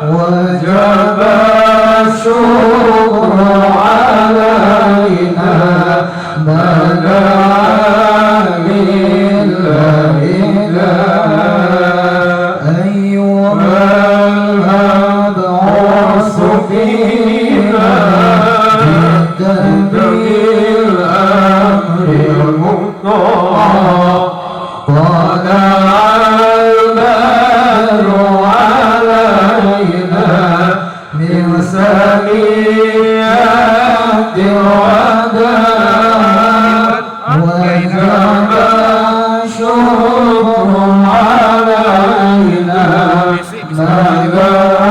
وجب الشكر علينا ما دعا لله. أيها المبعوث فينا جئت بالأمر المطاع، طلع البدر علينا من ثنيات الوداع، وجب الشكر علينا ما دعا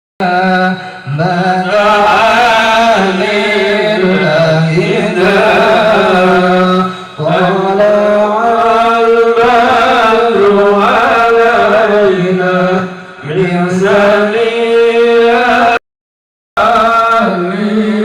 لله، ما دعا لله. طلع البدر علينا من ثنيات لله.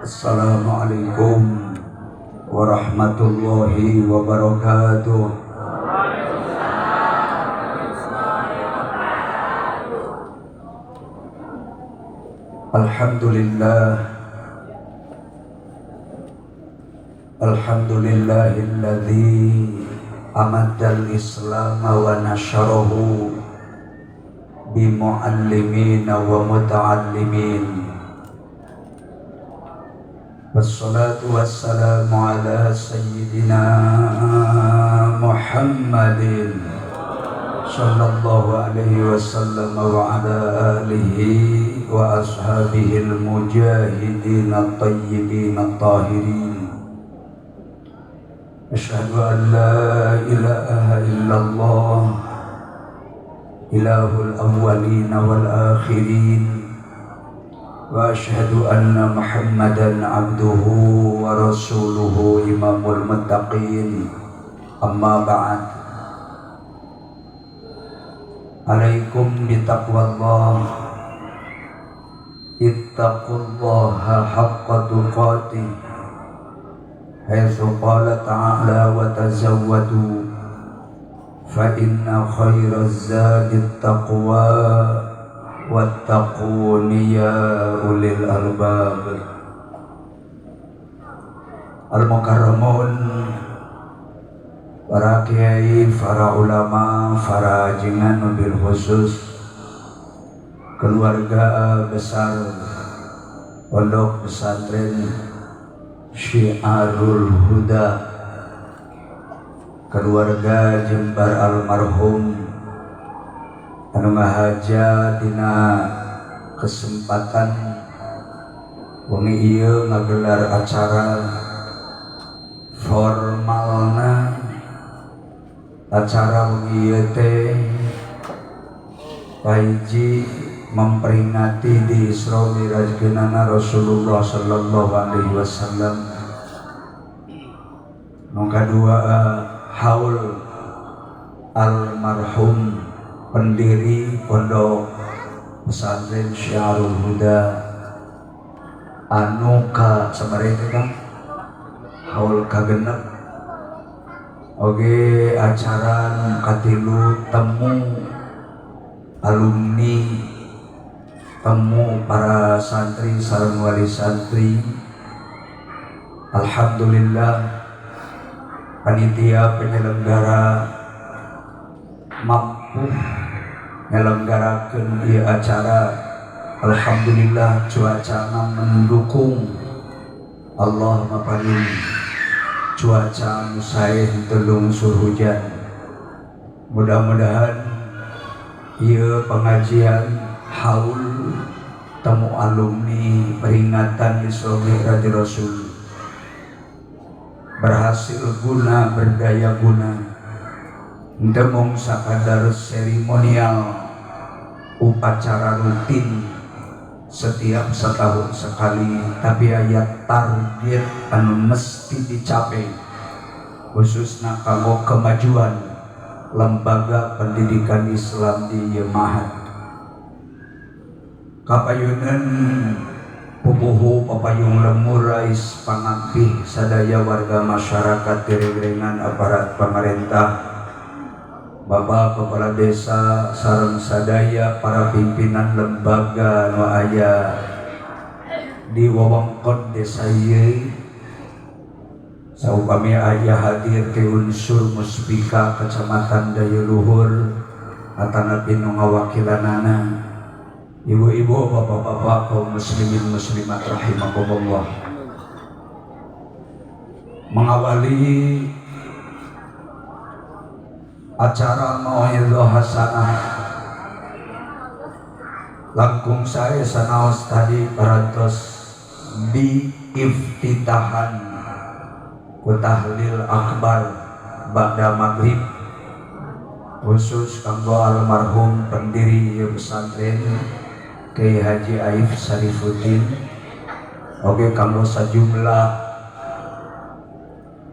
Assalamualaikum warahmatullahi wabarakatuh. Alhamdulillah, alhamdulillahilladzi amaddal islam wa nasyarahu bimuallimin wa muta'allimin. Wassalatu wassalamu ala sayyidina Muhammadin sallallahu alaihi wasallam wa ala alihi wa ashabihi al-mujahidin at-tayyibin at-tahirin. Asyhadu an la ilaha illallah ilahul awwalin wal akhirin wa asyhadu anna Muhammadan abduhu wa rasuluhu imamul muttaqin. Amma ba'd. Alaikum bitaqwallah. Ittaqullaha haqqa tuqatih. Haitsu qala ta'ala wa tazawwadu fa inna khairaz zadi taqwa wattaquni ya ulil albab. Al-mukarramun, para kiai, para ulama, para jengan, bil khusus keluarga besar Pondok Pesantren Syiarul Huda, keluarga Jembar almarhum anu ngahaja dina kesempatan wengi ieu ngagelar acara formalna. Acara wengi ieu teh kahiji memperingati di Isra Mi'rajkeunana Rasulullah sallallahu alaihi wasallam, nu kadua haul almarhum pendiri Pondok Pesantren Syiarul Huda anu ka sabaraha teh, Kang, haul kagenep. Oge acara nu katilu temu alumni, temu para santri sareng wali santri. Alhamdulillah, panitia penyelenggara mampu nyelenggarakeun ieu acara. Alhamdulillah, cuaca mendukung. Allah maparin cuaca nu sae, henteu lungsur hujan. Mudah-mudahan ieu pengajian haul, temu alumni, peringatan Isra Mi'raj Rasul berhasil guna, berdaya guna, henteu mung sakadar seremonial upacara rutin setiap setahun sekali, tapi aya target anu mesti dicapai. Khususna kanggo kemajuan lembaga pendidikan Islam di ieu Ma'had. Kapayunan pupuhu papayung lembur rais pangampih sadaya warga masyarakat geregrengan, aparat pemerintah, Bapak Kepala Desa sareng sadaya para pimpinan lembaga nu aya di wewengkon desa ieu, saupami aya hadir ke unsur Muspika Kecamatan Dayeuhluhur atanapi nu ngawakilanana, ibu-ibu, bapak-bapak, kaum muslimin muslimat rahimakumullah. Mengawali acara mauidhah hasanah langkung saya sanaos tadi parantos di iftitahan ku tahlil akbar ba'da maghrib khusus kanggo almarhum pendiri ieu pesantren Kiai Haji Aif Sarifuddin, oge kanggo sajumlah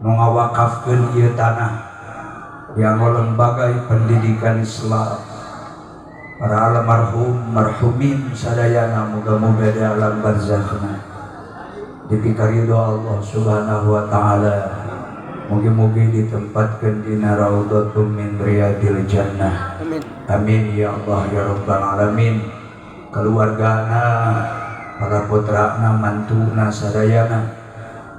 nu ngawakafkeun ieu tanah yang lembaga pendidikan Islam, para almarhum marhumin sadayana, muga-muga di alam barzakhna dipikaridho Allah Subhanahu wa taala, mugi-mugi ditempatkan di raudhatum min riyadil jannah. Amin. Amin ya Allah ya rabbal alamin. Keluargana, para putrana, mantuna sadayana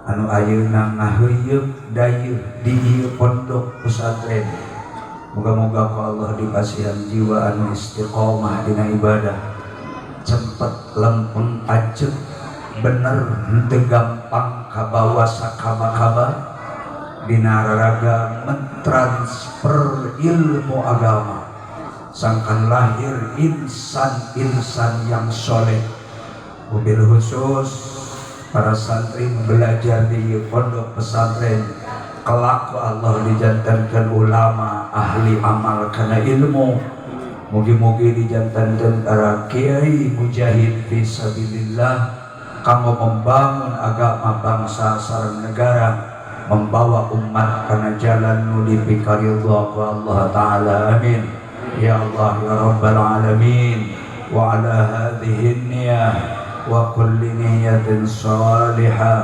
anu ayeuna ngaheuyeuk dayeuh di ieu pondok pesantren, muga-muga ku Allah dipasihan jiwa anu istiqomah dina ibadah, cepet lempeng ajeg bener, henteu gampang kabawa sakaba-kaba dina raraga mentransfer ilmu agama sangkan lahir insan-insan yang soleh. Mobil khusus para santri belajar di pondok pesantren, kelak Allah dijantankan ulama ahli amal karena ilmu. Mugi-mugi dijantankan para kiai mujahid fi sabilillah kanggo membangun agama, bangsa sareng negara, membawa umat karena jalan nu dipikaridho ku Allah taala. Amin ya Allah ya rabbal alamin. Wa ala hadhihi niyah wa kulli niyatin salihah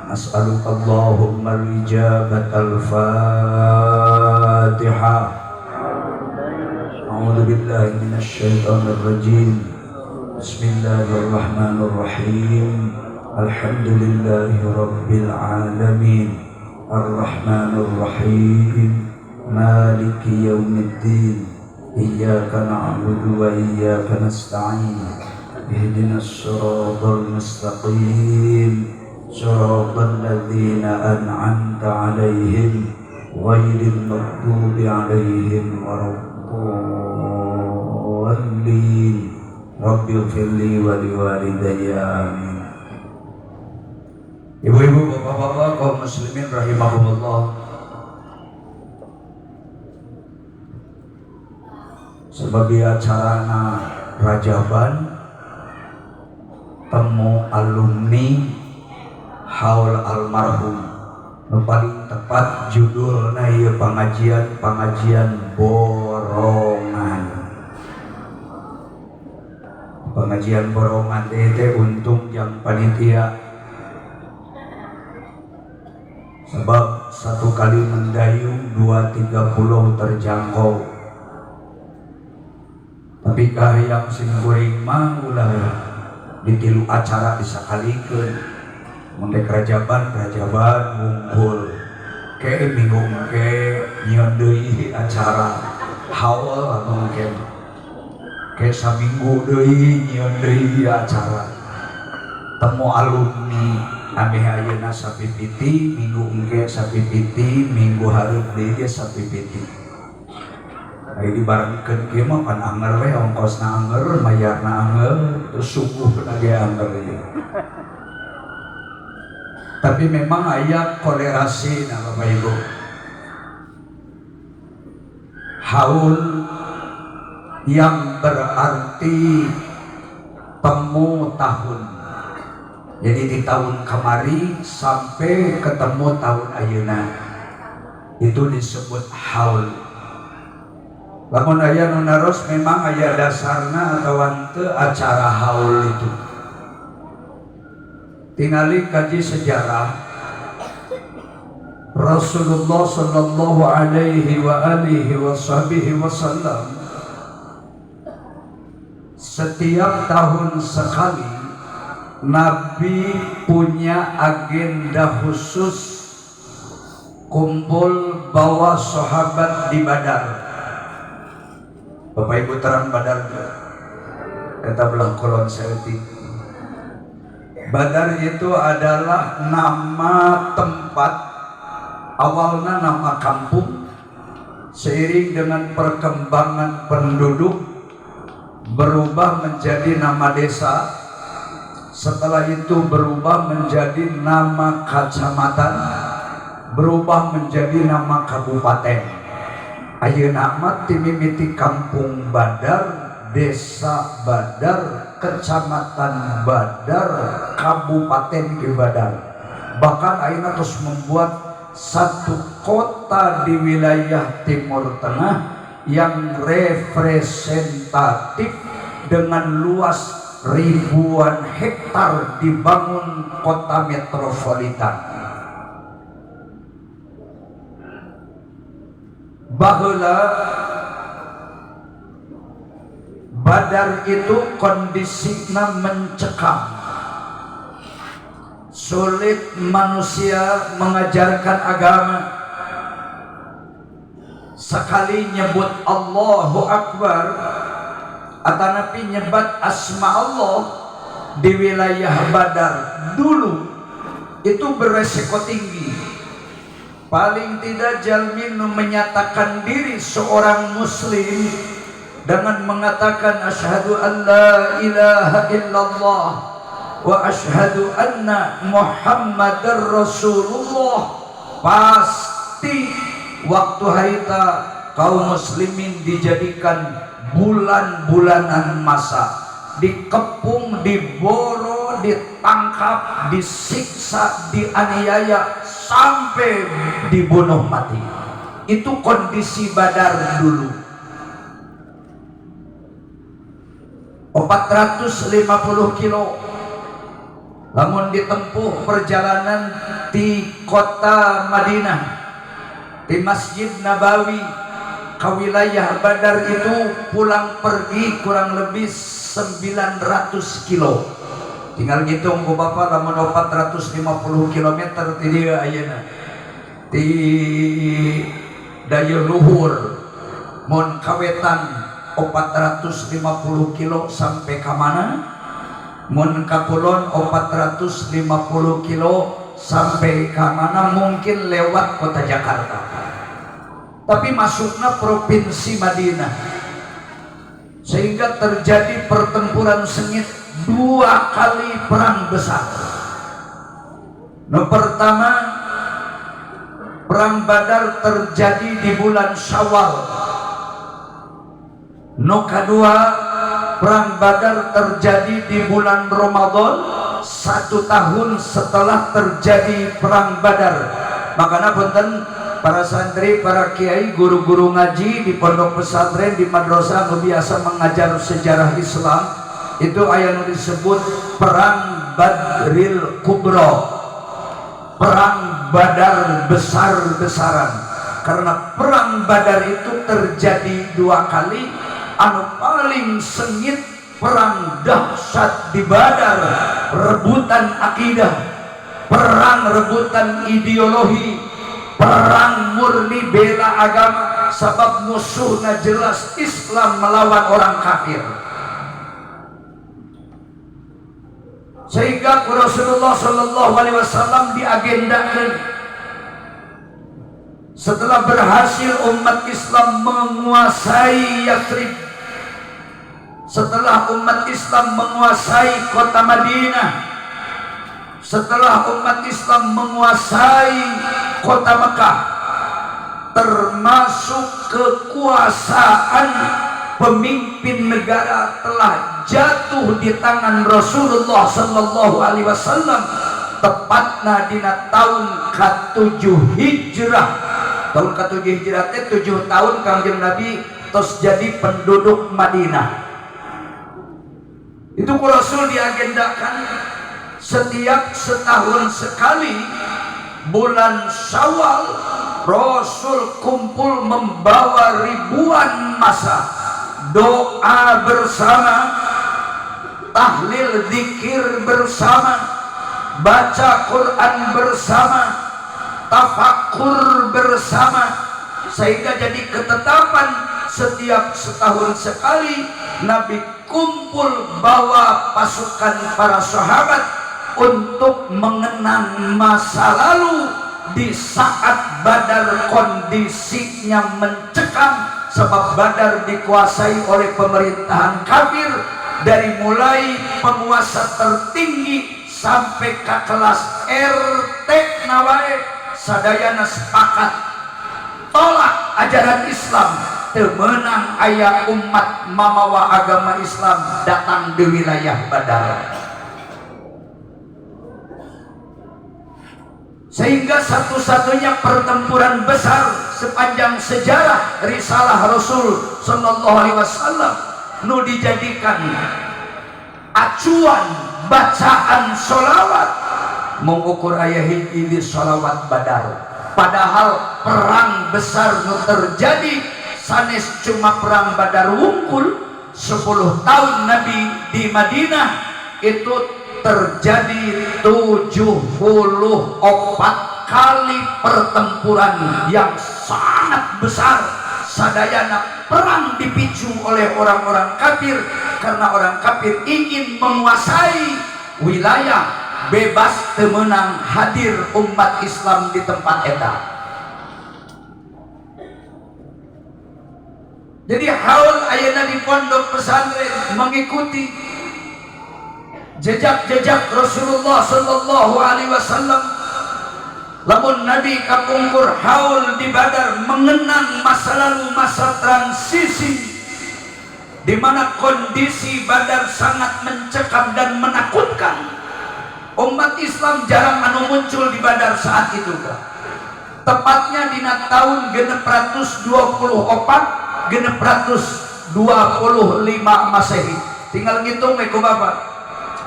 nas'aluka Allahumma al-ijabat. Al-fatihah. A'udzu billahi minasy syaithanir rajim. Bismillahirrahmanirrahim. Alhamdulillahi rabbil alamin. Arrahmanir rahim. Maliki yaumiddin. Iyyaka na'budu wa iyyaka nasta'in. Ihdinas siratal mustaqim. Siratal ladzina an'amta 'alaihim ghairil maghdubi 'alaihim waladdallin. Rabbi ighfirli wa liwalidayya, amin. Ibu-ibu, bapak-bapak, kaum muslimin rahimahumullah. Sebagai acarana Rajaban temu alumni haul almarhum, nu paling tepat judulna ieu pengajian, pengajian borongan. Pengajian borongan teh untung yang panitia, sebab satu kali mendayung dua tiga pulau terjangkau. Tapi kahayang sing kuring mah ulah di tilu acara disakalikeun. Mun rek rajaban, rajaban wungkul, ke minggu ke nyieun deui acara haul, mungkin ke saminggu deui nyieun deui acara temu alumni. Ameh ayeuna sapipiti, minggu engke sapipiti, minggu hareup deui ge sapipiti. Aya dibarengkeun kieu mah pan anger we, ongkosna anger, mayarna anger, terus suguhna ge anger ieu. Tapi memang aya kolerasi. Nah, Bapak Ibu, haul yang berarti temu tahun, jadi di tahun kemari sampai ketemu tahun ayeuna. Itu disebut haul. Lamun aya nu naros, memang aya dasarna atau henteu acara haul itu? Tingali kaji sejarah Rasulullah sallallahu alaihi wa alihi wasallam. Setiap tahun sekali Nabi punya agenda khusus, kumpul bawa sahabat di Badar. Bapak Ibu terang Badar teu? Eta belah kulon saeutik. Badar itu adalah nama tempat, awalnya nama kampung, seiring dengan perkembangan penduduk berubah menjadi nama desa, setelah itu berubah menjadi nama kecamatan, berubah menjadi nama kabupaten. Ayeuna mah ti mimiti Kampung Badar, Desa Badar, Kecamatan Badar, Kabupaten di Badar. Bahkan ayeuna terus membuat satu kota di wilayah Timur Tengah yang representatif dengan luas ribuan hektar, dibangun kota metropolitan. Baheula Badar itu kondisinya mencekam, sulit manusia mengajarkan agama. Sekali nyebut Allahu Akbar atanapi nyebat asma Allah di wilayah Badar dulu itu beresiko tinggi. Paling tidak jalmi nu menyatakan diri seorang muslim dengan mengatakan asyhadu an la ilaha illallah wa asyhadu anna Muhammadar Rasulullah, pasti waktu harita kaum muslimin dijadikan bulan-bulanan masa, dikepung, diboro, ditangkap, disiksa, dianiaya sampai dibunuh mati. Itu kondisi Badar dulu. 450 kilo lamun ditempuh perjalanan di kota Madinah, di Masjid Nabawi ke wilayah Badar itu pulang pergi kurang lebih 900 kilo. Tinggal ngitung ku bapak, lamun 450 kilometer ti dieu ayeuna di Dayeuh Luhur, mun kawetan 450 kilo sampai ka mana, mun ka kulon 450 kilo sampai ka mana? Mungkin lewat kota Jakarta, tapi masuknya provinsi Madinah. Sehingga terjadi pertempuran sengit, dua kali perang besar. Nu pertama, perang Badar terjadi di bulan Syawal. Nu kedua, perang Badar terjadi di bulan Ramadan, satu tahun setelah terjadi perang Badar. Makanya punten para santri, para kiai, guru-guru ngaji di pondok pesantren, di madrasah nu biasa mengajar sejarah Islam, itu aya nu disebut perang Badril Kubro, perang Badar besar-besaran, karena perang Badar itu terjadi dua kali. Anu paling sengit, perang dahsyat di Badar, rebutan akidah, perang rebutan ideologi, perang murni bela agama, sebab musuhnya jelas Islam melawan orang kafir. Sehingga Rasulullah Shallallahu Alaihi Wasallam diagendakan setelah berhasil umat Islam menguasai Yathrib, setelah umat Islam menguasai kota Madinah, setelah umat Islam menguasai kota Mekah, termasuk kekuasaan pemimpin negara telah jatuh di tangan Rasulullah Sallallahu Alaihi Wasallam, tepatnya dina tahun ke-7 Hijrah. Tahun ke-7 Hijrah teh 7 tahun Kangjeng Nabi tos jadi penduduk Madinah. Itu ku Rasul diagendakan setiap setahun sekali bulan Syawal Rasul kumpul membawa ribuan masa, doa bersama, tahlil zikir bersama, baca Quran bersama, tafakur bersama, sehingga jadi ketetapan setiap setahun sekali Nabi kumpul bawa pasukan para sahabat untuk mengenang masa lalu di saat Badar kondisinya mencekam, sebab Badar dikuasai oleh pemerintahan kafir dari mulai penguasa tertinggi sampai ke kelas RT nawae sadayana sepakat tolak ajaran Islam. Teu meunang aya umat mamawa agama Islam datang di wilayah Badar, sehingga satu-satunya pertempuran besar sepanjang sejarah risalah Rasul Sallallahu Alaihi Wasallam nu dijadikan acuan bacaan sholawat mengukur ayah hiji di sholawat Badar. Padahal perang besar nu terjadi sanes cuma perang Badar wungkul. 10 tahun Nabi di Madinah itu terjadi 74 kali pertempuran yang sangat besar. Sadayana perang dipicu oleh orang-orang kafir karena orang kafir ingin menguasai wilayah bebas temenang hadir umat Islam di tempat eta. Jadi haul ayeuna di pondok pesantren mengikuti jejak-jejak Rasulullah Sallallahu Alaihi Wasallam. Lamun Nabi kapungkur haul di Badar mengenang masa lalu, masa transisi di mana kondisi Badar sangat mencekam dan menakutkan. Umat Islam jarang anu muncul di Badar saat itu. Tepatnya dina tahun 624 625 Masehi. Tinggal ngitung we ku Bapak.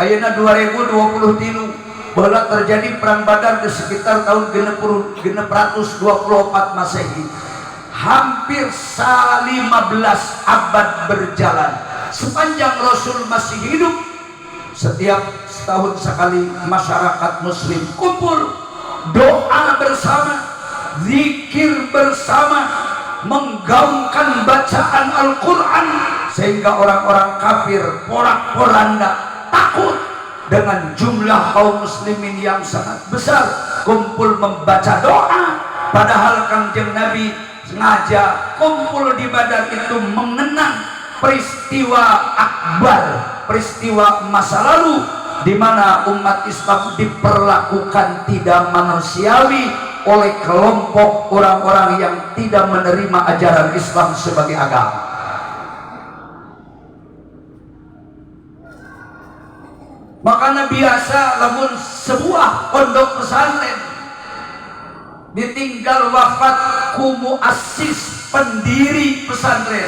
Ayeuna 2023 baheula terjadi perang Badar di sekitar tahun 624 Masehi. Hampir 15 abad berjalan. Sepanjang Rasul masih hidup, setiap setahun sekali masyarakat muslim kumpul, doa bersama, zikir bersama, menggaungkan bacaan Al-Quran, sehingga orang-orang kafir porak-poranda takut dengan jumlah kaum muslimin yang sangat besar kumpul membaca doa. Padahal Kangjeng Nabi sengaja kumpul di Badar itu mengenang peristiwa akbar, peristiwa masa lalu di mana umat Islam diperlakukan tidak manusiawi oleh kelompok orang-orang yang tidak menerima ajaran Islam sebagai agama. Makanya biasa lamun sebuah pondok pesantren ditinggal wafat ku muassis pendiri pesantren,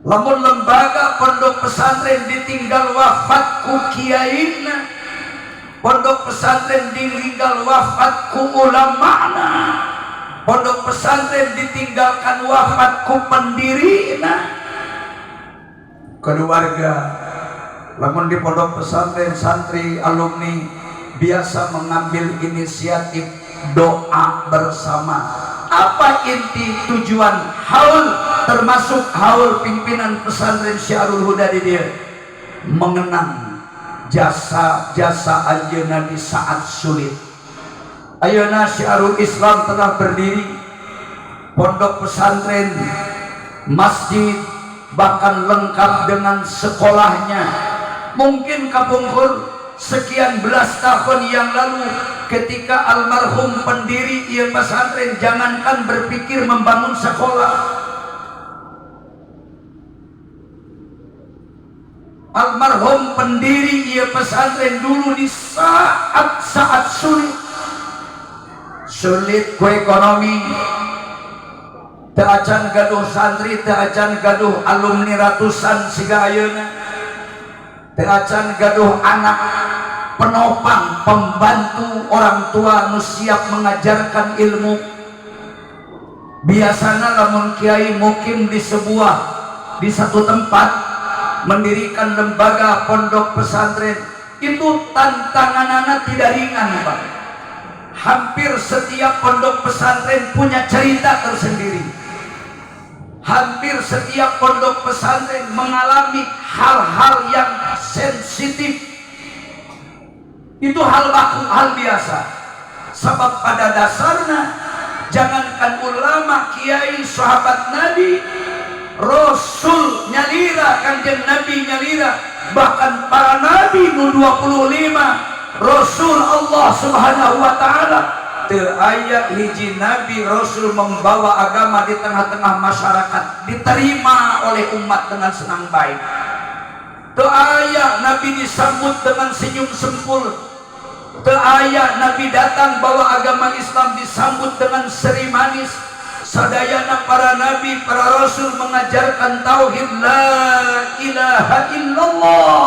lamun lembaga pondok pesantren ditinggal wafat ku kiaina, pondok pesantren ditinggal wafat ku ulamana, pondok pesantren ditinggalkan wafat ku pendirina, keluarga. Lamun di pondok pesantren santri alumni biasa mengambil inisiatif doa bersama. Apa inti tujuan haul, termasuk haul pimpinan pesantren Syiarul Huda di dia? Mengenang jasa-jasa anjeunna di saat sulit. Ayeuna Syiarul Islam telah berdiri, pondok pesantren, masjid, bahkan lengkap dengan sekolahnya. Mungkin kapungkur sekian belas tahun yang lalu ketika almarhum pendiri ieu pesantren jangankan berpikir membangun sekolah, almarhum pendiri ieu pesantren dulu di saat-saat sulit, Sulit ku ekonomi. Teu acan gaduh santri, teu acan gaduh alumni ratusan siga ayeuna. Teu acan gaduh anak penopang, pembantu, orang tua nu siap mengajarkan ilmu. Biasanya lamun kiai mukim di satu tempat, mendirikan lembaga pondok pesantren, itu tantangannya tidak ringan, Pak. Hampir setiap pondok pesantren punya cerita tersendiri. Hampir setiap pondok pesantren mengalami hal-hal yang sensitif. Itu hal baku, hal biasa. Sebab pada dasarnya, jangankan ulama, kiai, sahabat Nabi, Rasul nyalira, Kanjeng Nabi nyalira, bahkan para nabi nu 25, Rasul Allah Subhanahu wa Ta'ala, teu aya hiji nabi rasul membawa agama di tengah-tengah masyarakat diterima oleh umat dengan senang baik. Teu aya nabi disambut dengan senyum sempul. Teu aya nabi datang bawa agama Islam disambut dengan seri manis. Sadayana para nabi, para rasul mengajarkan tauhid la ilaha illallah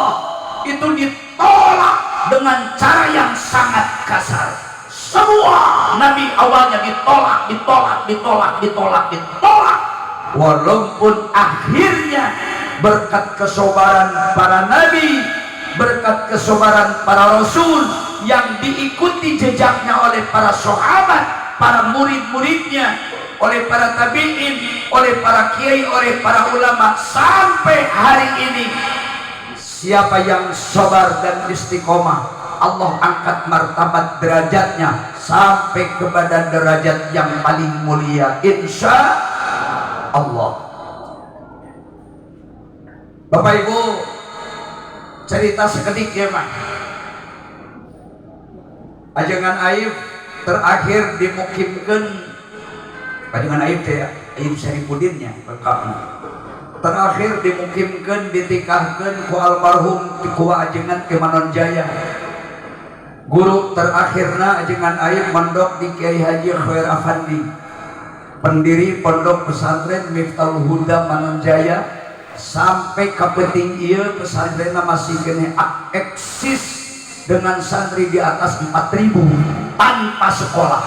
itu ditolak dengan cara yang sangat kasar. Semua nabi awalnya ditolak, ditolak, ditolak, ditolak, ditolak, walaupun akhirnya berkat kesabaran para nabi, berkat kesabaran para rasul yang diikuti jejaknya oleh para sahabat, para murid-muridnya, oleh para tabi'in, oleh para kiai, oleh para ulama sampai hari ini, siapa yang sabar dan istiqomah, Allah angkat martabat derajatnya sampai kepada derajat yang paling mulia, insya Allah. Bapak Ibu, cerita sekedik ya, Pak. Ajengan Aib terakhir dimukimkan, Ajengan Aib teh Aib Saripudinnya lengkapna. Terakhir dimukimkan, ditikahkan ku almarhum ku ajengan ke Manonjaya. Guru terakhirna Ajengan Aib mondok di Kiai Haji Khair Afandi, pendiri Pondok Pesantren Miftahul Huda Manonjaya. Sampai ka peuting ieu pesantrenna masih keneh eksis dengan santri di atas 4000 tanpa sekolah.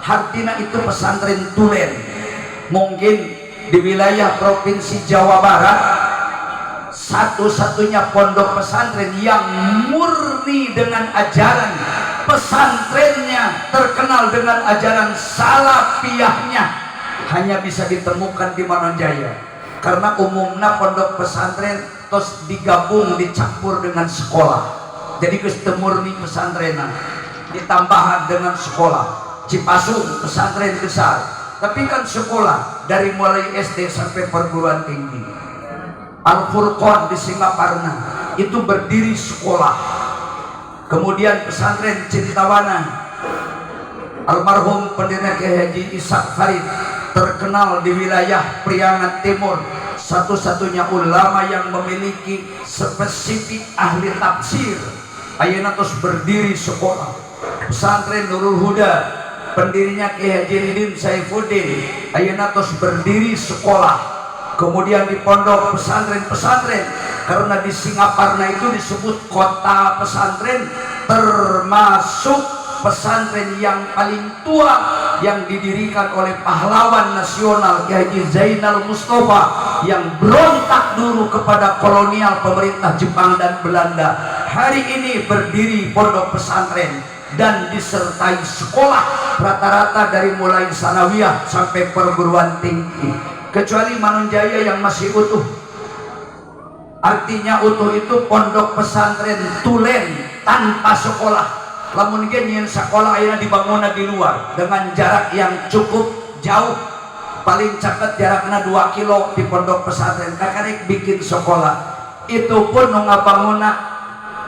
Artinya itu pesantren tulen. Mungkin di wilayah Provinsi Jawa Barat satu-satunya pondok pesantren yang murni dengan ajaran pesantrennya, terkenal dengan ajaran salafiyahnya, hanya bisa ditemukan di Manonjaya, karena umumnya pondok pesantren terus digabung, dicampur dengan sekolah. Jadi geus teu murni pesantrenan, ditambahan dengan sekolah. Cipasung pesantren besar, tapi kan sekolah dari mulai SD sampai perguruan tinggi. Al Furqon di Singaparna itu berdiri sekolah. Kemudian Pesantren Cintawana, almarhum pendiri Kiai Haji Ishak Farid, terkenal di wilayah Priangan Timur, satu-satunya ulama yang memiliki spesifik ahli tafsir, ayeuna terus berdiri sekolah. Pesantren Nurul Huda, pendirinya Kiai Haji Didin Saifuddin, ayeuna terus berdiri sekolah. Kemudian di pondok pesantren-pesantren, karena di Singaparna itu disebut kota pesantren, termasuk pesantren yang paling tua yang didirikan oleh pahlawan nasional Kiai Haji Zainal Mustafa yang berontak dulu kepada kolonial pemerintah Jepang dan Belanda. Hari ini berdiri pondok pesantren dan disertai sekolah, rata-rata dari mulai sanawiyah sampai perguruan tinggi, kecuali Manonjaya yang masih utuh. Artinya utuh itu pondok pesantren tulen tanpa sekolah. Lamun ge nyieun sekolah, ayeuna dibangun di luar dengan jarak yang cukup jauh, paling caket jaraknya 2 kilo di pondok pesantren kakarek bikin sekolah. Itu pun nu ngabangunna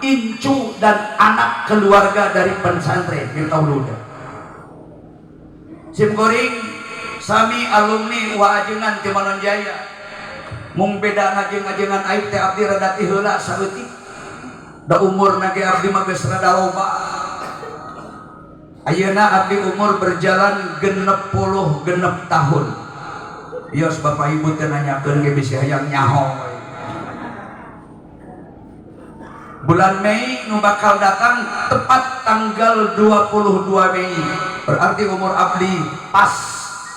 incu dan anak keluarga dari pesantren Miftahul Huda. Sim kuring sami alumni wa ajengan ti Manonjaya, mung beda jeung ajengan Aib teh abdi rada ti heula saeutik, da umur ge abdi mah geus rada loba. Ayeuna abdi umur berjalan 66 tahun. Yos, Bapak Ibu teu nanyakeun ge bisi hayang nyaho. Bulan Mei nu bakal datang, tepat tanggal 22 Mei, berarti umur abdi pas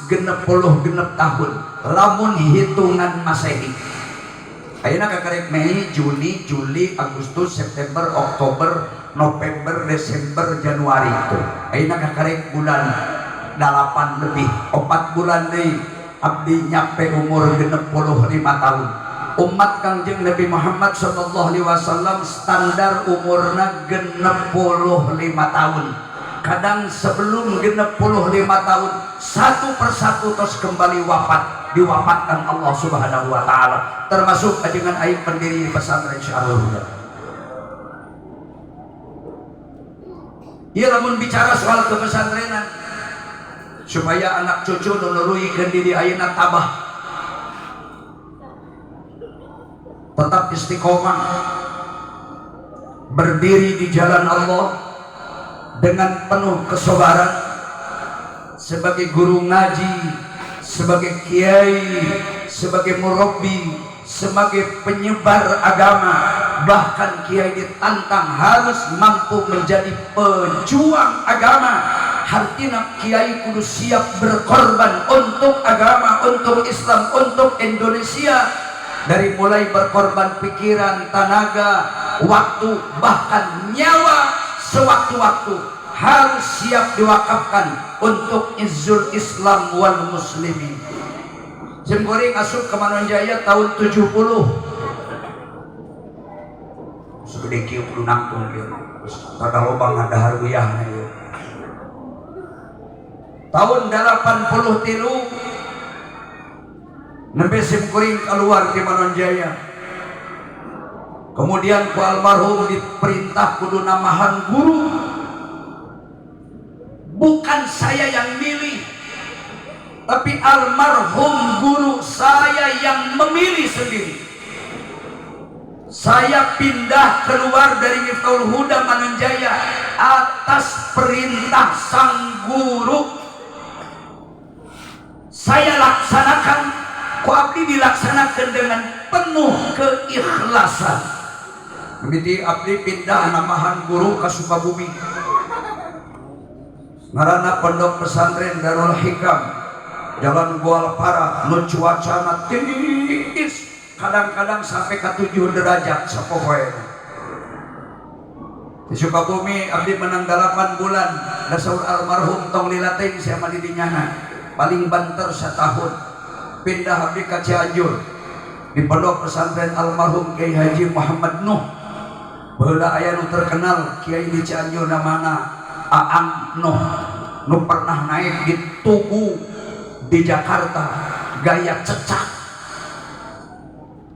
66 tahun lamun hitungan Masehi. Ayeuna kakarek Mei, Juni, Juli, Agustus, September, Oktober, November, Desember, Januari itu. Ayeuna kakarek bulan 8 lebih, 4 bulan deui abdi nyampe umur 65 tahun. Umat Kangjeng Nabi Muhammad sallallahu alaihi wasallam standar umurna 65 tahun. Kadang sebelum 65 tahun satu persatu terus kembali wafat, diwafatkan Allah Subhanahu wa taala, termasuk ajengan aing pendiri pesantren Syiarul Huda. Iya, lamun bicara soal kepesantrenan supaya anak cucu nu nuluykeun diri ayeuna tabah, tetap istiqomah berdiri di jalan Allah dengan penuh kesabaran sebagai guru ngaji, sebagai kiai, sebagai murabbi, sebagai penyebar agama. Bahkan kiai ditantang harus mampu menjadi pejuang agama. Artinya kiai kudu siap berkorban untuk agama, untuk Islam, untuk Indonesia, dari mulai berkorban pikiran, tenaga, waktu, bahkan nyawa sewaktu-waktu harus siap diwakafkan untuk izzul Islam wal muslimin. Simkuring asup ke Manonjaya tahun 70. Segede kieu kudu nangtung kieu. Rada loba ngadahar uyahna ieu. Tahun 83 nembe simkuring keluar di Manonjaya. Kemudian ku almarhum diperintah kudu namahan guru. Bukan saya yang milih, tapi almarhum guru saya yang memilih sendiri. Saya pindah keluar dari Miftahul Huda Manonjaya atas perintah sang guru. Saya laksanakan, ku abdi dilaksanakan dengan penuh keikhlasan. Mimiti abdi pindah namahan guru ke Sukabumi, ngaranna Pondok Pesantren Darul Hikam, Jalan Goalpara, nu cuacana tiis, kadang-kadang sampai ke 7 derajat sapopoe. Di Sukabumi abdi menang 8 bulan. Dasar almarhum, tong lila teuing sia mah didinyana, paling banter setahun. Pindah abdi ka Cianjur di Pondok Pesantren almarhum Kiai Haji Muhammad Nuh. Baheula aya nu terkenal kiai di Cianjur, namana Aang Nuh, nu pernah naik di Tugu di Jakarta gaya cecak.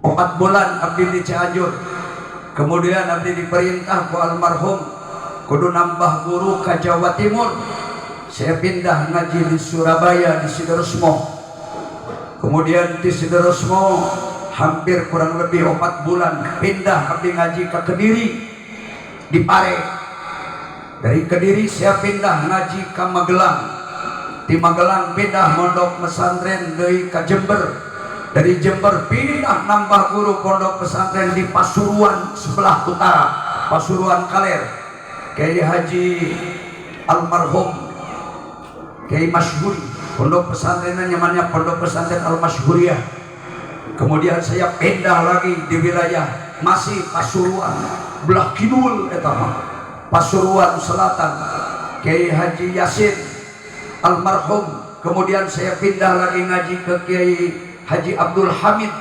4 bulan abdi di Cianjur, kemudian abdi diperintah ku almarhum kudu nambah guru ke Jawa Timur. Saya pindah ngaji di Surabaya, di Sidoresmo. Kemudian di Sidoresmo hampir kurang lebih 4 bulan, pindah abdi ngaji ke Kediri, di Pare. Dari Kediri saya pindah ngaji ke Magelang. Di Magelang pindah mondok pesantren dari ke Jember. Dari Jember pindah nambah guru pondok pesantren di Pasuruan sebelah utara, Pasuruan Kaler, Kiai Haji almarhum Kiai Masyhuri. Pondok pesantren namanya Pondok Pesantren Al Masyhuriyah. Kemudian saya pindah lagi di wilayah masih Pasuruan belah kidul, eta mah Pasuruan Selatan, Kiai Haji Yasin almarhum. Kemudian saya pindah lagi ngaji ke Kiai Haji Abdul Hamid,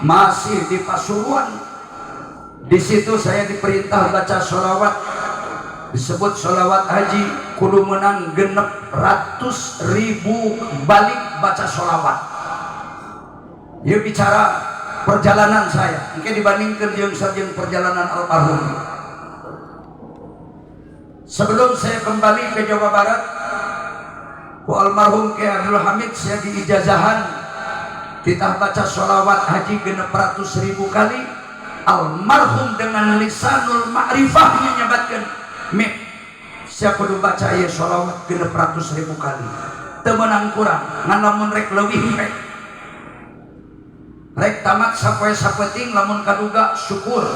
masih di Pasuruan. Di situ saya diperintah baca sholawat, disebut sholawat haji, kudu menang 600.000 balik baca sholawat. Ya, bicara perjalanan saya mungkin dibandingkan jeung sareng perjalanan almarhum. Sebelum saya kembali ke Jawa Barat, ku almarhum Kiai Abdul Hamid saya diijazahan kita baca sholawat haji 600.000 kali. Almarhum dengan lisanul ma'rifahnya nyebatkan, "Mip, Sia kudu baca ieu sholawat 600.000 kali. Teu meunang kurang, ngan lamun rek leuwih rek. Rek tamat sapoe sapeuting lamun kaduga syukur.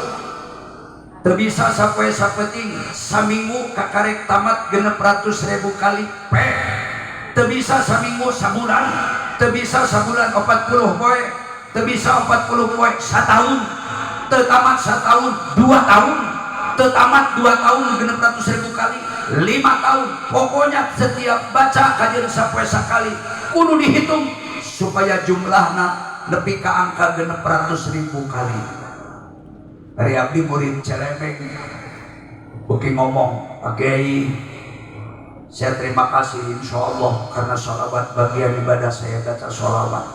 Teu bisa sapoe sapeuting, saminggu kakarek tamat 600.000 kali pe. Teu bisa saminggu sabulan, teu bisa sabulan 40 poe, teu bisa 40 poe sataun, teu tamat sataun 2 tahun, teu tamat 2 tahun 600.000 kali 5 tahun. Pokoknya setiap baca kajian sapoe sakali kudu dihitung supaya jumlahna nepi ka angka 600.000 kali. Dari abdi murid Celemeng beuki ngomong, Pak Kiai, saya terima kasih insya Allah karena sholawat bagian ibadah saya baca sholawat.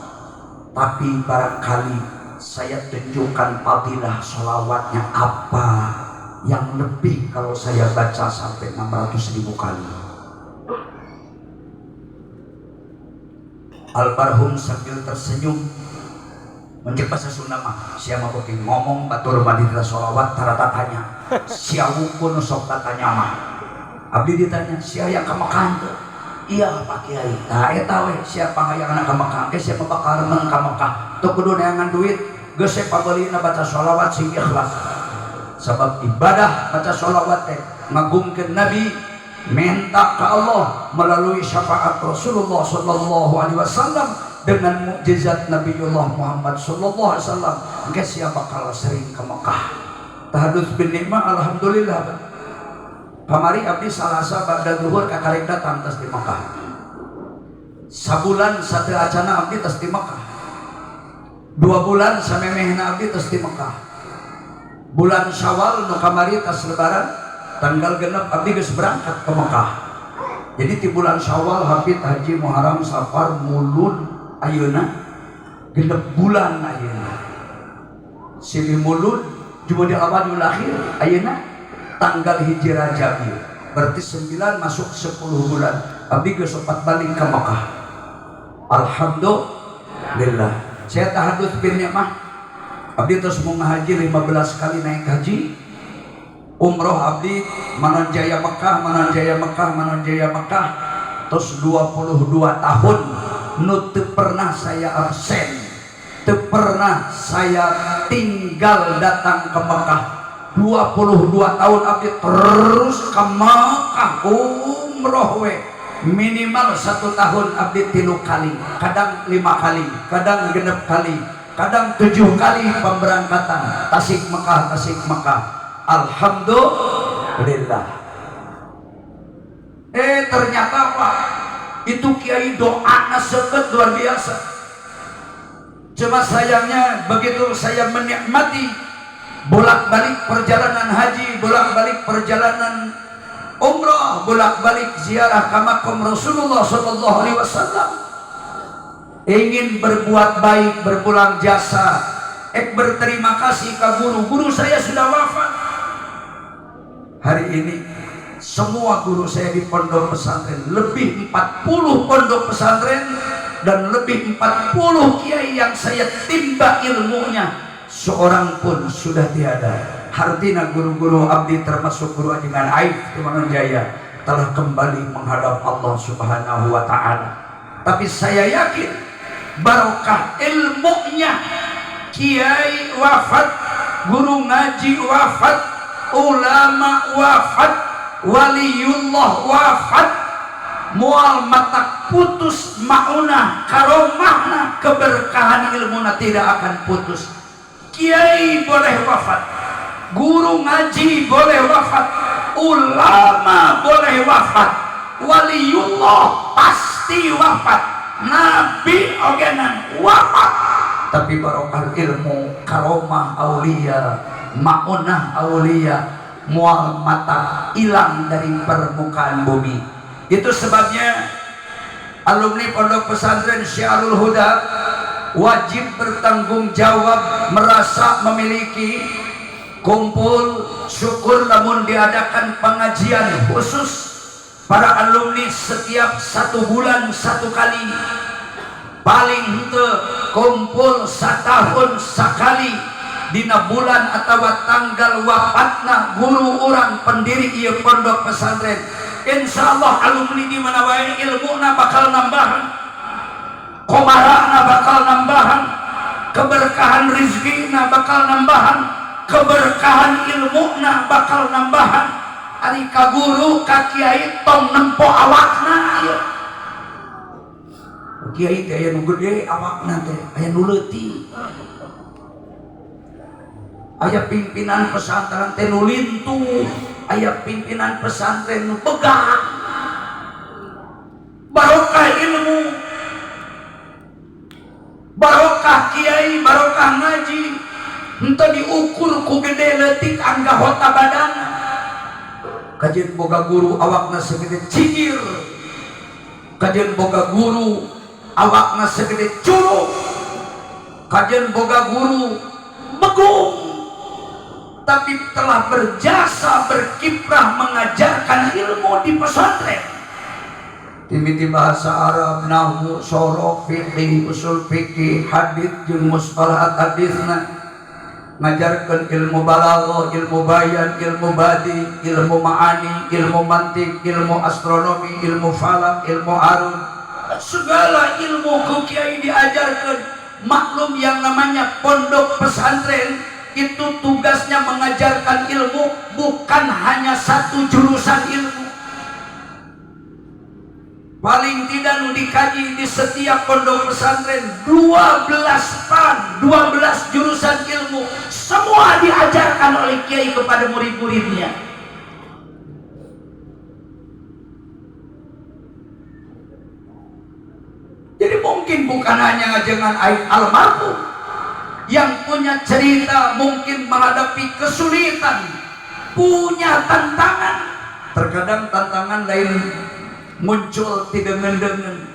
Tapi barangkali saya tunjukkan fadilah sholawatnya apa yang lebih kalau saya baca sampai 600.000 kali. Almarhum sambil tersenyum mencek bahasa Sunda mah, siapa beuki ngomong batur mah dina sholawat tara tatanya, sia wukun sok tatanya mah. Abdi ditanya, sia yang ka Mekah teu? Iya Pak Kiai. Tah eta we, siapa hayang ka Mekah ge siapa bakal remen ka Mekah. Teu kudu neangan duit, geus we pabeulina baca sholawat sing ikhlas. Sabab ibadah baca sholawat teh ngagungkeun Nabi, minta ka Allah melalui syafaat Rasulullah sallallahu alaihi wasallam dengan mukjizat Nabiullah Muhammad sallallahu alaihi wasallam. Geus sia bakal sering ka Mekah. Tahadduts bin nikmah alhamdulillah. Kamari abdi salasa ba'da zuhur kakarek datang tas di Mekah. Sabulan sateu acana abdi tas di Mekah. 2 bulan samemehna abdi tas di Mekah. Bulan Syawal nu kamari tas lebaran tanggal 6 abdi geus berangkat ke Mekah. Jadi di bulan Syawal hafid haji Muharram Safar Mulud ayeuna 6 bulan ayeuna. Silih Mulud Jumadil Awal Jumadil Akhir ayeuna tanggal 1 Rajab ieu. Berarti 9 masuk 10 bulan. Abdi geus opat balik ke Mekah. Alhamdulillah. Saya tahadduts bin nikmah. Abdi terus mau ngahaji 15 kali naik haji. Umroh abdi Manonjaya Mekah, Manonjaya Mekah, Manonjaya Mekah. Terus 22 tahun nu teu pernah saya absen, teu pernah saya tinggal datang ke Mekah. 22 tahun abdi terus ke Mekah umroh we. Minimal 1 tahun abdi 3 kali, kadang 5 kali, kadang 6 kali, kadang 7 kali pemberangkatan Tasik Mekah, Tasik Mekah. Alhamdulillah. Ternyata Pak, itu kiai doa seket luar biasa. Cuma sayangnya begitu saya menikmati bolak-balik perjalanan haji, bolak-balik perjalanan umrah, bolak-balik ziarah ke makam Rasulullah sallallahu alaihi wasallam, ingin berbuat baik, berpulang jasa, berterima kasih ke guru. Guru saya sudah wafat. Hari ini semua guru saya di pondok pesantren, lebih 40 pondok pesantren dan lebih 40 kiai yang saya timba ilmunya, seorang pun sudah tiada. Hartina guru-guru abdi termasuk guru Ajengan Aif Manonjaya telah kembali menghadap Allah Subhanahu wa taala. Tapi saya yakin barokah ilmunya kiai wafat, guru ngaji wafat, ulama wafat, waliullah wafat, mual mata putus maunah karomahna keberkahan ilmuna tidak akan putus. Kiai boleh wafat, guru ngaji boleh wafat, ulama boleh wafat, waliullah pasti wafat, nabi ogenan wafat. Tapi barokah ilmu karomah aulia, maunah aulia, mual mata hilang dari permukaan bumi. Itu sebabnya alumni Pondok Pesantren Syiarul Huda wajib bertanggung jawab, merasa memiliki kumpul syukur lamun diadakan pengajian khusus para alumni setiap 1 bulan 1 kali, paling henteu kumpul setahun sekali dina bulan atau tanggal wafatna guru orang pendiri ieu pondok pesantren. Insya Allah alumni di mana wae ilmuna bakal nambahan, komarana bakal nambahan, keberkahan rizkina bakal nambahan, keberkahan ilmuna bakal nambahan. Ari ka guru ka kiai tong nempo awakna ieu. Kiai teh aya nu gede awakna teh, aya nu leutik. Aya pimpinan pesantren teh nu lintuh, aya pimpinan pesantren nu begang. Barokah ilmu, barokah kiai, barokah ngaji. Henteu diukur ku gede leutik anggota badana. Kajeun boga guru awakna segede cigir, kajeun boga guru awakna segede curug, kajeun boga guru begung, tapi telah berjasa berkiprah mengajarkan ilmu di pesantren. Timiti bahasa Arab, nahwu, sorof, fikih, usul fikih, hadits jeung mustalahat hadisna, ngajarkan ilmu balaghah, ilmu bayan, ilmu badi, ilmu ma'ani, ilmu mantik, ilmu astronomi, ilmu falak, ilmu arud, segala ilmu ku kiai diajarkan. Maklum yang namanya pondok pesantren itu tugasnya mengajarkan ilmu, bukan hanya satu jurusan ilmu. Paling tidak nu dikaji di setiap pondok pesantren 12 pan, 12 jurusan ilmu, semua diajarkan oleh kiai kepada murid-muridnya. Jadi mungkin bukan hanya dengan almarhum yang punya cerita, mungkin menghadapi kesulitan, punya tantangan. Terkadang tantangan lain muncul tidak ngendengen.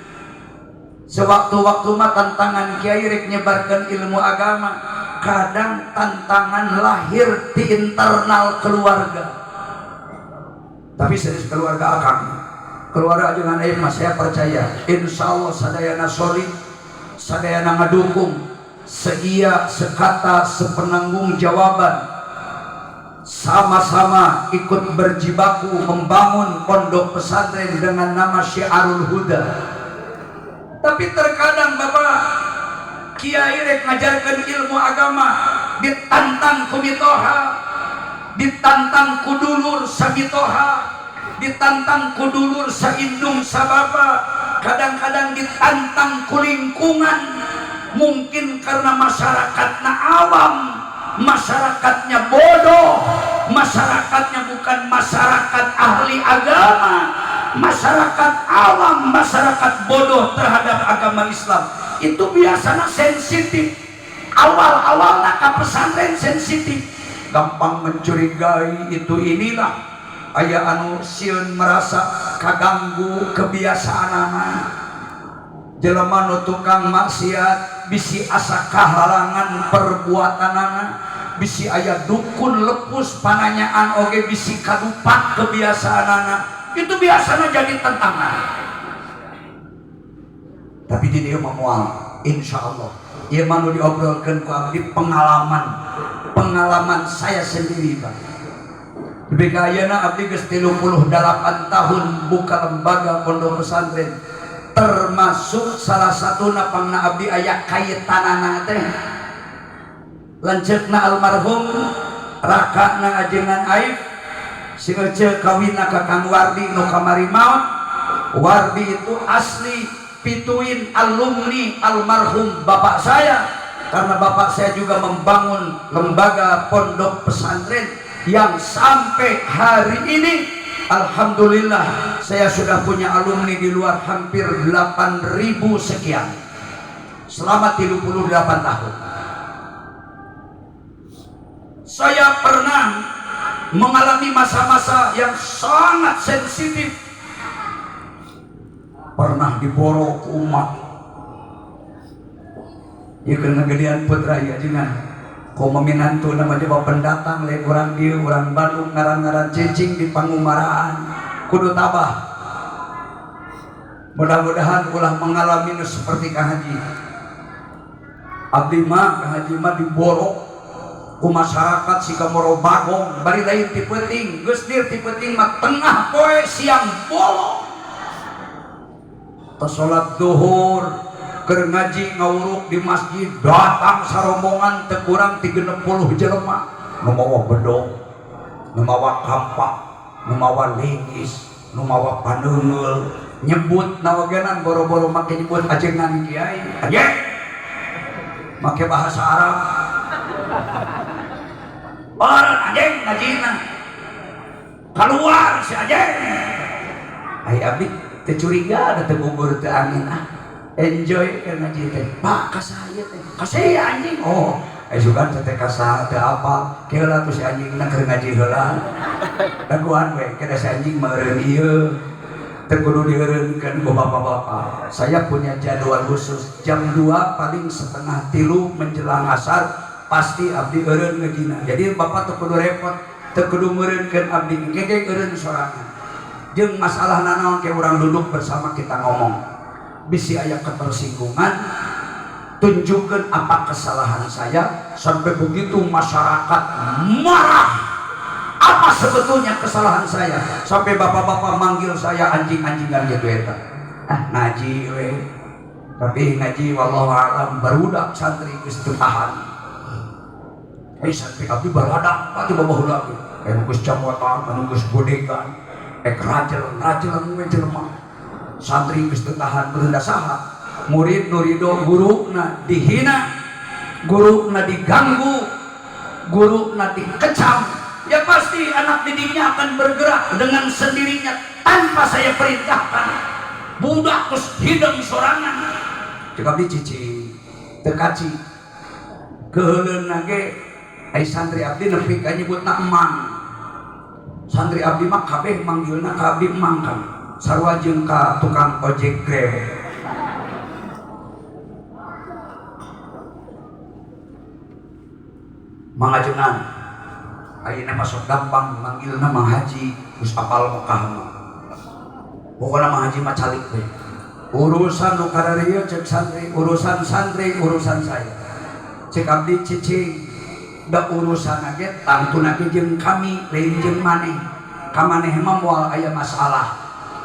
Sewaktu-waktu mah tantangan kiai rek nyebarkan ilmu agama, kadang tantangan lahir di internal keluarga. Tapi serius keluarga akang, keluarga jangan mas, saya percaya insya Allah sadayana solid, sadayana ngadukung, seia sekata sepenanggung jawaban, sama-sama ikut berjibaku membangun pondok pesantren dengan nama Syiarul Huda. Tapi terkadang Bapak kiai rek ngajarkan ilmu agama ditantang ku mitoha, ditantang ku dulur samitoha, ditantang ku dulur saindung sabapa, kadang-kadang ditantang ku lingkungan. Mungkin karena masyarakatnya awam, masyarakatnya bodoh, masyarakatnya bukan masyarakat ahli agama, masyarakat awam, masyarakat bodoh terhadap agama Islam. Itu biasanya sensitif. Awal-awalnya ke pesantren sensitif, gampang mencurigai itu inilah aya anu sieun merasa kaganggu kebiasaanana. Jelema nu tukang maksiat bisi asa kahalangan perbuatanana, bisi aya dukun lepus pananyaan oge bisi kadupat kebiasaanana. Itu biasanya jadi tantangan. Tapi di dieu mah moal, insyaallah. Ieu mah nu diobrolkeun ku abdi pengalaman, pengalaman saya sendiri, Pak. Lebih ka ayeuna abdi geus 38 tahun buka lembaga pondok pesantren, termasuk salah satu pangna abdi aya kaitanana teh lanceukna almarhum rakana ajengan Aif sing ece kawinna ka Kang Wardi nu kamari maot. Wardi itu asli pituin alumni almarhum bapak saya, karena bapak saya juga membangun lembaga pondok pesantren yang sampai hari ini alhamdulillah saya sudah punya alumni di luar hampir 8.000 sekian selama 38 tahun. Saya pernah mengalami masa-masa yang sangat sensitif, pernah diborok umat. Ieu keur ngagedean putra ieu ajengan. Komo minantu nama jawab pendatang lain urang dieu, urang Bandung ngaran-ngaran cicing di pangumaraan kudu tabah. Mudah-mudahan ulah mengalami nu seperti Kang Haji. Abdi mah Kang Haji mah diborok Ku masyarakat siga moro bagong bari lain ti peuting, geus dir ti peuting mah tengah poe siang bolong. Tos salat zuhur keur ngaji ngawuruk di masjid, datang sarombongan teu kurang ti 60 jelema, nu mawa bedog, nu mawa kampak, nu mawa linggis, nu mawa paneungeul, nyebut nawagenan boro-boro make nyebut ajengan kiai. Anjing. Make bahasa Arab. Orang anjing ngajina. Keluar si anjing. Ai abdi teu curiga da teu gugur teu angin ah. Enjoy keur ngaji teh. Pak ka saya teh. Ka saya anjing. Oh, ai sugan teh ka saha teu apal. Keula tuh si anjingna keur ngaji heula. Daguan we kada si anjing meureun ieu. Teu kudu dieureunkeun ku bapak-bapak. Saya punya jadwal khusus jam 2 paling setengah tilu menjelang asar pasti abdi eureun ngajina. Jadi bapak teu kudu repot, teu kudu meureunkeun abdi, engke ge eureun sorangan. Jeung masalah nanaon ke urang duduk bersama kita ngomong. Bisi aya ketersinggungan, tunjukkan apa kesalahan saya sampai begitu masyarakat marah. Apa sebetulnya kesalahan saya sampai bapak-bapak manggil saya anjing-anjingan gitu eta. Ah ngaji we. Tapi ngaji wallahu alam barudak santri geus teu tahan. Eh santri abdi baradak atuh babaheula ge. Anu geus camotan, anu geus godegan, ek rajel-rajel we jelema. Santri geus teu tahan beureuh saha. Murid nu ridho guruna dihina, guruna diganggu, guruna dikecam. Ya pasti anak didiknya akan bergerak dengan sendirinya tanpa saya perintahkan. Budak terus hidung sorangan. Cek abdi cicing, teu kaci. Keuheuleunna ge ai santri abdi nepi ka nyebutna emang. Santri abdi mah kabeh manggilna ka abdi emang kan. Sarua jeung ka tukang ojek Grab. Mangajengan ayeuna masuk gampang manggilna Mang Haji geus apal Mekah mah. Pokona Mang Haji mah calik we. Urusan nu kararieu cek santri, urusan santri urusan saya. Cek abdi cicing da urusan ge tangtuna ge jeung kami lain jeung maneh. Ka maneh mah moal aya masalah.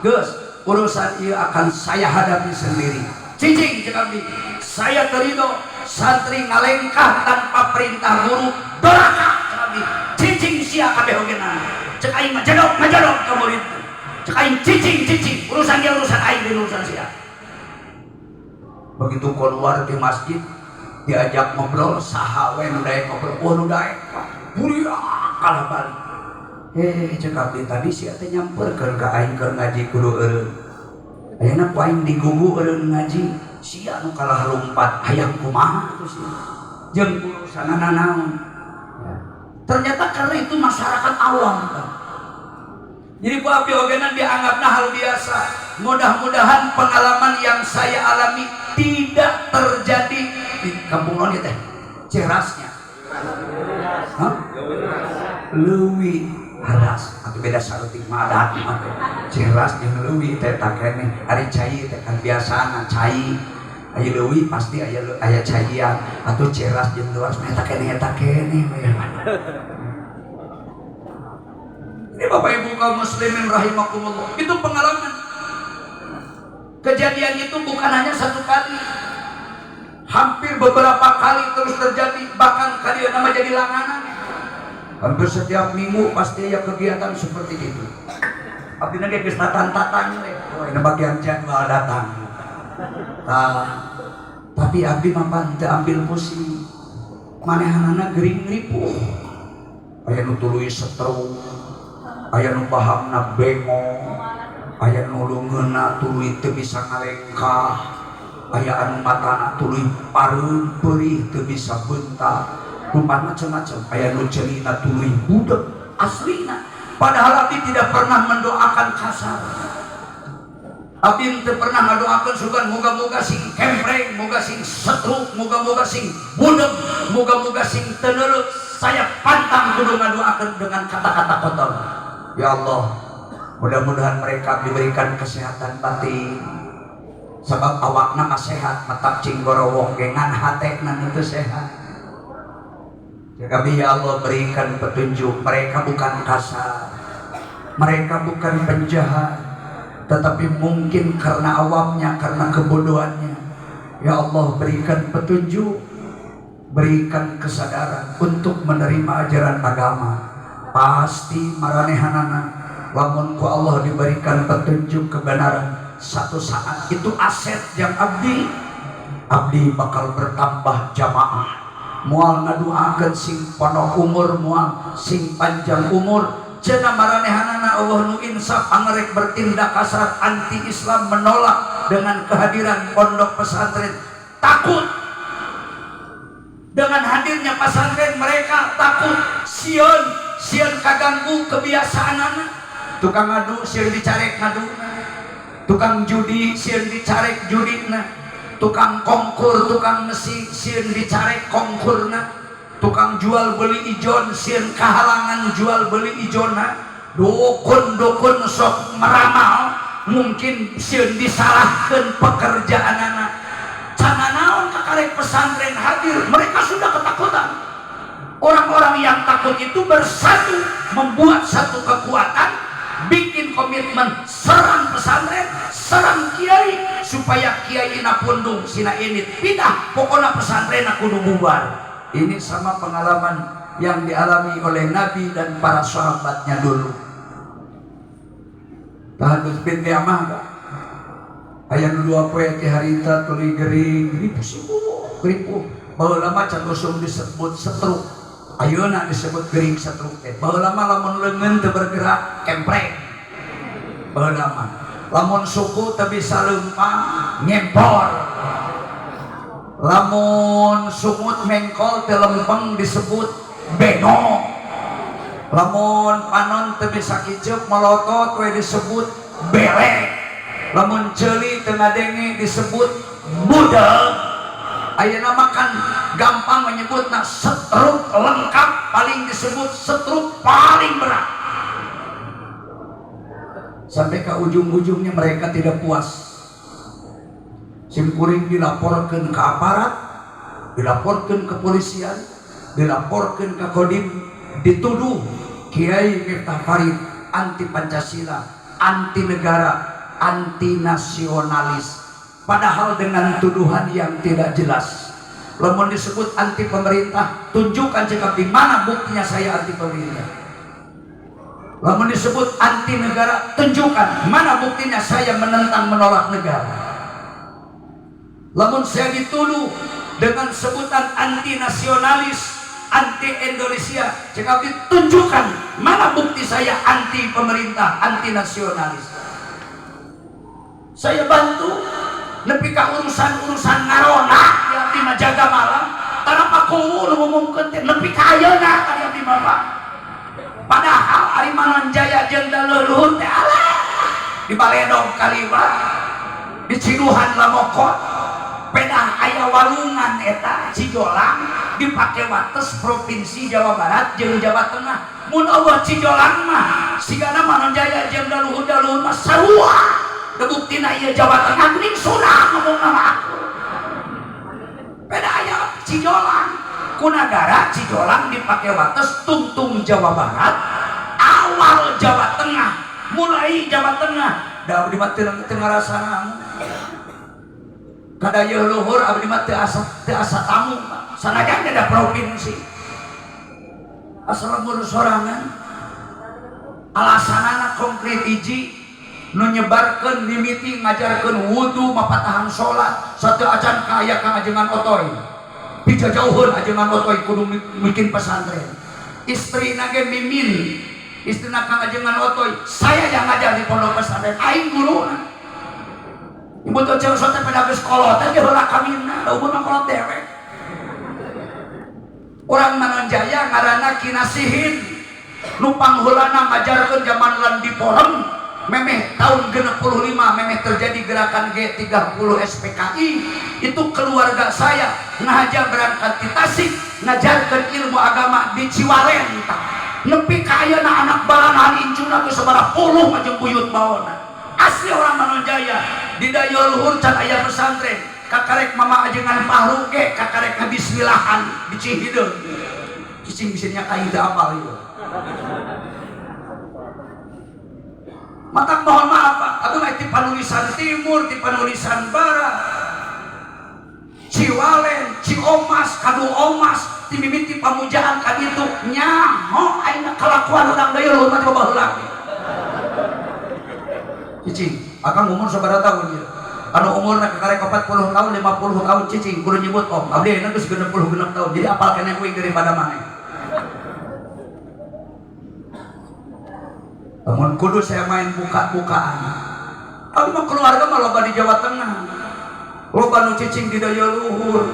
Geus urusan ieu akan saya hadapi sendiri. Cicing cek abdi, saya terido santri ngalengkah tanpa perintah guru doraka cek abdi. Cicing sia kabeh ogenan. Cek aing mah jadok ngajadok ka murid. Cek aing cicing cicing, urusan dia urusan aing lain urusan sia. Begitu keluar di masjid diajak ngobrol saha we nu daek ngobrol, wah nu daek buriak kalah balik. Cek abdi tadi sia teh nyamperkeun ka aing keur ngaji kudu eureun. Ayeuna ku aing digugu eureun ngaji, sia nu kalah lumpat hayang kumaha atuh sia. Jeung urusanana naon? Ternyata karena itu masyarakat awam kan. Jadi ku abdi ogenan dianggapna hal biasa. Mudah-mudahan pengalaman yang saya alami tidak terjadi di kampung non teh. Cerasnya. Hah? Leuwih haras atau beda saeutik mah adat mah teh. Ceras jeung leuwih teh tak keneh. Ari cai teh kan biasana cai. Aya leuwih pasti aya aya caian atau ceras jeung luas mah eta keneh eta keneh we. Ini Bapak Ibu kaum muslimin rahimakumullah. Itu pengalaman. Kejadian itu bukan hanya satu kali. Hampir beberapa kali terus terjadi, bahkan kali nama jadi langganan. Hampir setiap minggu pasti ada kegiatan seperti itu. Abdi ge geus tatan-tatan we. Oh, ini bagian jadwal datang. Tah, tapi abdi mah pan teu ambil pusing. Manehanana gering ripuh. Aya nu tuluy stroke, aya nu pahamna bengong, aya nu leungeunna tuluy teu bisa ngalengkah, aya anu matana tuluy pareum peurih teu bisa beunta, rupa macam-macam, aya nu ceulina tuluy budeg aslina. Padahal abdi tidak pernah mendoakan kasar. Abdi teu pernah ngadoakeun sugan moga-moga sing kempreng, moga sing setruk, moga-moga sing budeg, moga-moga sing teu neuleuh. Saya pantang kudu ngadoakeun dengan kata-kata kotor. Ya Allah, mudah-mudahan mereka diberikan kesehatan batin. Sebab awakna mah sehat, matak cing gorowong ge ngan hatena nu teu sehat. Kami, ya Allah, berikan petunjuk. Mereka bukan kasar, mereka bukan penjahat, tetapi mungkin karena awamnya, karena kebodohannya. Ya Allah, berikan petunjuk, berikan kesadaran untuk menerima ajaran agama. Pasti maranehanana lamun ku Allah diberikan petunjuk kebenaran, satu saat itu aset yang abdi abdi bakal bertambah jamaah. Moal ngaduakeun sing pondok umur, moal sing panjang umur. Cenah maranehanana Allah nu insaf, angrek bertindak kasar, anti Islam, menolak dengan kehadiran pondok pesantren, takut dengan hadirnya pesantren. Mereka takut, sieun, sieun kaganggu kebiasaan anak. Tukang ngadu sieun dicarek ngadu, tukang judi sieun dicarek judina, tukang kongkur, tukang mesi sieun dicarek kongkurna, tukang jual beli ijon sieun kahalangan jual beli ijonna, dukun-dukun sok meramal mungkin sieun disalahkan pekerjaan anak. Can naon, kakarek pesantren hadir mereka sudah ketakutan. Orang-orang yang takut itu bersatu membuat satu kekuatan, bikin komitmen serang pesantren, serang kiai, supaya kiai na pundung, sina ini pindah, pokoknya pesantren aku bubar. Ini sama pengalaman yang dialami oleh Nabi dan para sahabatnya dulu. Tahadus bin Ni'mah gak? Aya nu 2 poe ti harita tuluy gering, gripu sibuk, gripu. Baheula mah can usum disebut stroke. Ayeuna disebut gering stroke teh. Baheula mah lamun leungeun teu bergerak, kempreng. Baheula mah lamun suku teu bisa leumpang, ngempor. Lamun sungut mengkol teu lempeng, disebut beno. Lamun panon teu bisa kiceup, melotot we, disebut belek. Lamun ceuli teu ngadenge, disebut budak. Ayeuna mah kan gampang menyebutna stroke lengkap, paling disebut stroke paling berat. Sampai ke ujung-ujungnya mereka tidak puas. Simkuring dilaporkan ke aparat, dilaporkan ke polisian, dilaporkan ke Kodim, dituduh Kiai Miftah Farid anti Pancasila, anti negara, anti nasionalis. Padahal dengan tuduhan yang tidak jelas. Lamun disebut anti pemerintah, tunjukkan cekap di mana buktinya saya anti pemerintah. Lamun disebut anti negara, tunjukkan mana buktinya saya menentang, menolak negara. Lamun saya dituduh dengan sebutan anti nasionalis, anti Indonesia, cekap tunjukkan mana bukti saya anti pemerintah, anti nasionalis. Saya bantu nepi ka urusan-urusan ngaronda ya abdi mah jaga malam tanpa kuwu nu ngumumkeun teh nepi ka ayeuna kali abdi mah, Pak. Padahal ari Manonjaya jeung leluhur teh alah di Baledog kaliwat, di Ciduhan Lamokot, pedah aya walungan eta Cijolang dipake wates provinsi Jawa Barat jeung Jawa Tengah. Mun euweuh Cijolang mah sigana Manonjaya jeung daluhur-daluhur mah sarua. Da buktina ieu Jawa Tengah geuning Sunda ngomongna mah aku. Pedah aya Cijolang, ku nagara Cijolang dipake wates tungtung Jawa Barat, awal Jawa Tengah, mulai Jawa Tengah. Da abdi mah teu teu ngarasana kada ieu luhur, abdi mah teu asa tamu sanajan ada provinsi, asal ngurus sorangan. Alasanana konkret, hiji nu nyebarkeun mimiti ngajarkeun wudu, mapatahan salat satu acan kaya Kang Ajengan Otoy, pijajauheun Ajengan Otoy kudu bikin pesantren. Istri nage Mimin, istrina Kang Ajengan Otoy, saya yang ngajar di pondok pesantren, aing guruna. Ibu tuh cewek sote pada geus kolot teh heula kawinna, da umur mah kolot dewek. Orang Manonjaya ngaranna Kinasihin, nu pangheulana ngajarkeun zaman Landi Porem, memeh tahun 65, memeh terjadi gerakan G30 SPKI. Itu keluarga saya ngajar, berangkat di Tasik, ngajarkeun ilmu agama di Ciwalenta nepi ka ayeuna anak balana incuna geus sabaraha puluh jeung buyut baona. Asli orang Manonjaya. Di dayeuh luhur can aya pesantren, kakarek Mama Ajengan Pahru ge kakarek ngabismillahan di Cihideung. Cicing bisanya aing teu apal ieu. Matak mohon maaf Pak, abdi mah ti panulisan timur, ti panulisan barat, Ciwalen, Ciomas, Kadu Omas, ti mimiti pamujaan ka ditu nyaho aing kalakuan urang deui luhur mah baheula. Cicing, akang umur sabaraha tahun ieu? Anu umurna kakarek 40 tahun, 50 tahun cicing kudu nyebut om. Abdi ayeuna geus 66 tahun, jadi apal keneh uing daripada maneh. Lamun kudu saya main buka-bukaan. Abdi mah keluarga mah loba di Jawa Tengah. Loba nu cicing di daya luhur.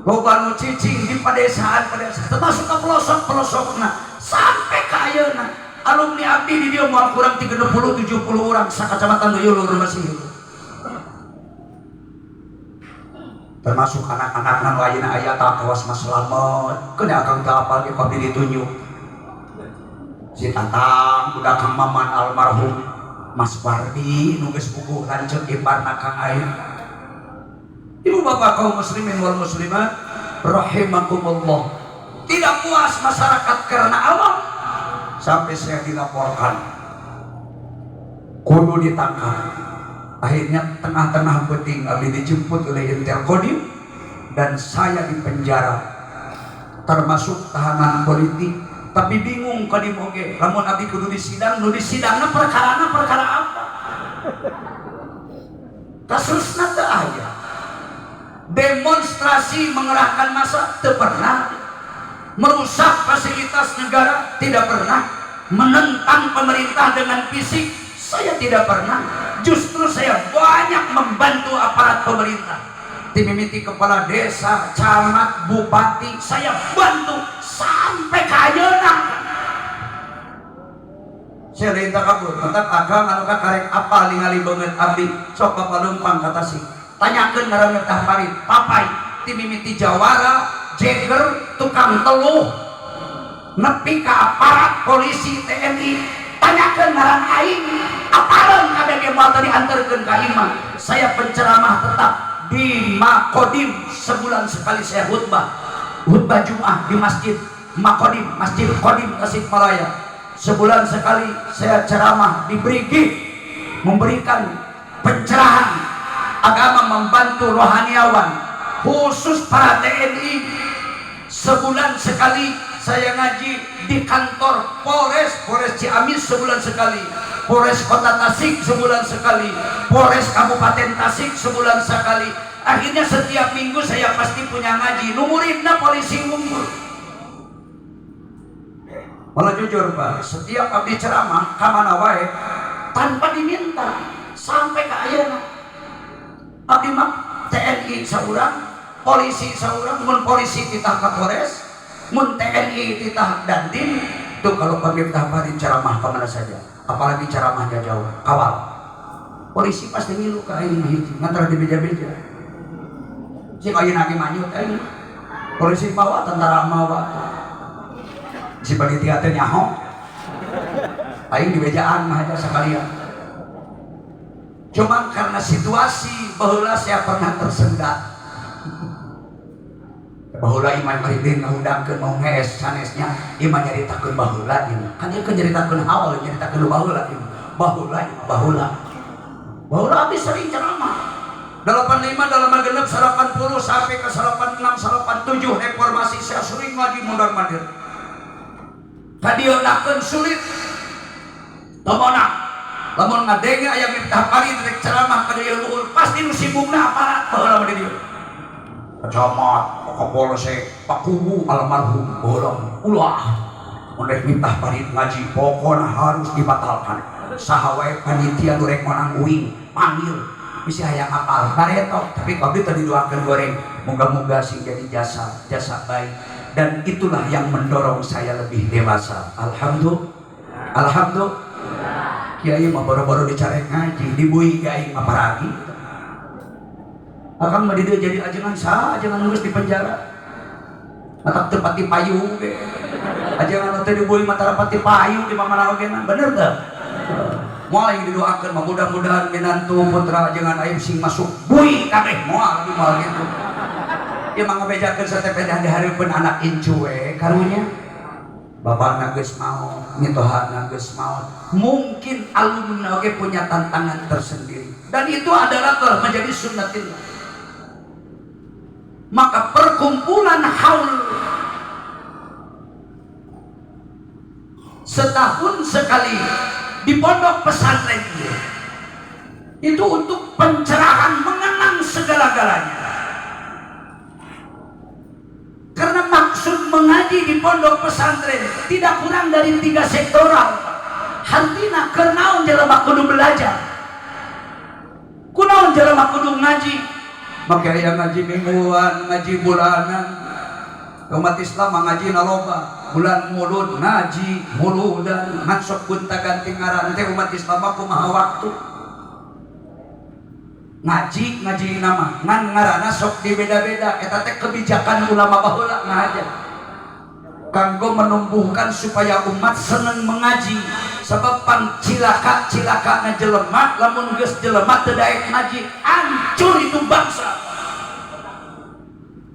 Loba nu cicing di padesaan-padesaan, termasuk ke pelosok-pelosokna sampai ka ayeuna. Alumni abdi di dieu moal kurang 30 70 orang sakacamatan daya luhur masih hidup. Termasuk anak-anak nu ayeuna aya tak kawas Mas Slamet, keun akang teu apal ge ku abdi ditunjuk. Si Tatang, budak Kang Maman almarhum, Mas Wardi nu geus puguh lanceuk iparna Kang Ain. Ibu bapak kaum muslimin wal muslimat rahimakumullah. Tidak puas masyarakat karena awam sampai saya dilaporkan kudu ditangkap. Akhirnya tengah-tengah penting abdi dijemput oleh Intel Kodim dan saya dipenjara termasuk tahanan politik. Tapi bingung Kodim oge, lamun abdi kudu disidang, nu disidangna perkarana perkara apa? Kasusna teu aya. Demonstrasi mengerahkan massa teu pernah, merusak fasilitas negara tidak pernah, menentang pemerintah dengan fisik saya tidak pernah. Justru saya banyak membantu aparat pemerintah. Timimiti kepala desa, camat, bupati, saya bantu sampai ka ayeuna. Saya lain takabur, tetap akang anu karek apal ningali beungeut abdi, sok bapak leumpang ka Tasik. Tanyakeun ngaran Miftah Farid, papai timimiti jawara, jeger, tukang teluh, nepi ka aparat polisi TNI, tanyakeun ngaran aing, apaleun kabeh ge moal tadi anterkeun ka imah. Saya penceramah tetap di Makodim, sebulan sekali saya khutbah. Khutbah Jumat di Masjid Makodim, Masjid Kodim Tasikmalaya. Sebulan sekali saya ceramah di Brigif, memberikan pencerahan agama, membantu rohaniawan, khusus para TNI. Sebulan sekali saya ngaji di kantor Polres, Polres Ciamis sebulan sekali, Polres Kota Tasik sebulan sekali, Polres Kabupaten Tasik sebulan sekali. Akhirnya setiap minggu saya pasti punya ngaji. Nu muridna polisi unggul. Malah jujur Pak, setiap abdi ceramah kamana wae tanpa diminta sampai ke ayeuna. Abdi mah TNI saurang, polisi saurang, mun polisi titah ka Polres, mun TNI titah Dandim, tuh kalau Pak Miftah Farid ceramah kemana saja, apalagi ceramahnya jauh, kawal. Polisi pasti ngilu ka aing mah hiji, ngantar di beja-beja. Sing ayeuna ge manyut aing. Polisi mawa, tentara mawa. Si panitia teh nyaho. Aing di bejaan mah aja sekalian. Cuman karena situasi baheula saya pernah tersendat. Baheula iman maridin ngahudangkeun mau ngees sanesnya, iman nyaritakeun baheula ieu. Kan ieu kan nyaritakeun awal, nyaritakeun baheula ieu. Baheula ieu baheula. Baheula abdi sering ceramah. 85 dalam genep 80 sampai ke 86 87 reformasi saya sering ngaji mondar-mandir. Kadieunakeun sulit. Tomona lamun ngadenge aya Miftah Farid rek ceramah ka dieu luhur pasti nu sibukna aparat baheula mah di dieu. Camat, Kapolsek, Pak Kuwu almarhum baheula ulah mun rek Miftah Farid ngaji pokona harus dibatalkan. Saha wae panitia nu rek menang uing panggil bisi hayang apal bareto, tapi abdi tadi doakeun goreng moga-moga sing jadi jasa jasa baik, dan itulah yang mendorong saya lebih dewasa. Alhamdulillah, alhamdulillah. Kiai mah boro-boro dicarek ngaji dibui kiai mah paragi. Akang mah di dieu jadi ajengan saha, ajengan geus di penjara matak teu pati payu ge ajengan teh dibui mah tara pati payu di mana oge mah bener teu. Moal yang didoakeun mah mudah-mudahan minantu putra ajengan aing sing masuk bui kabeh, moal moal gitu. Ieu mah ngabejakeun satepedah di hareupeun anak incu we karunya. Bapakna geus maot, mitohana geus maot. Mungkin alumni oge punya tantangan tersendiri. Dan itu adalah telah menjadi sunnatillah. Maka perkumpulan haul setahun sekali di pondok pesantren itu untuk pencerahan, mengenang segala-galanya. Karena maksud mengaji di pondok pesantren tidak kurang dari 3 sektoral. Hartina kunaon jelema kudu belajar, kunaon jelema kudu ngaji. Maka yang ngaji mingguan, ngaji bulanan. Umat Islam ngaji loba, bulan mulud ngaji muludan, ngan sok gonta ganti ngaran teh umat Islam mah kumaha waktu ngaji, ngaji nama ngan ngaranna sok dibeda-beda. Eta teh kebijakan ulama baheula ngaja kanggo menumbuhkan supaya umat seneng mengaji. Sebab pang cilaka cilaka jelema lamun geus jelema teu daek ngaji, hancur itu bangsa,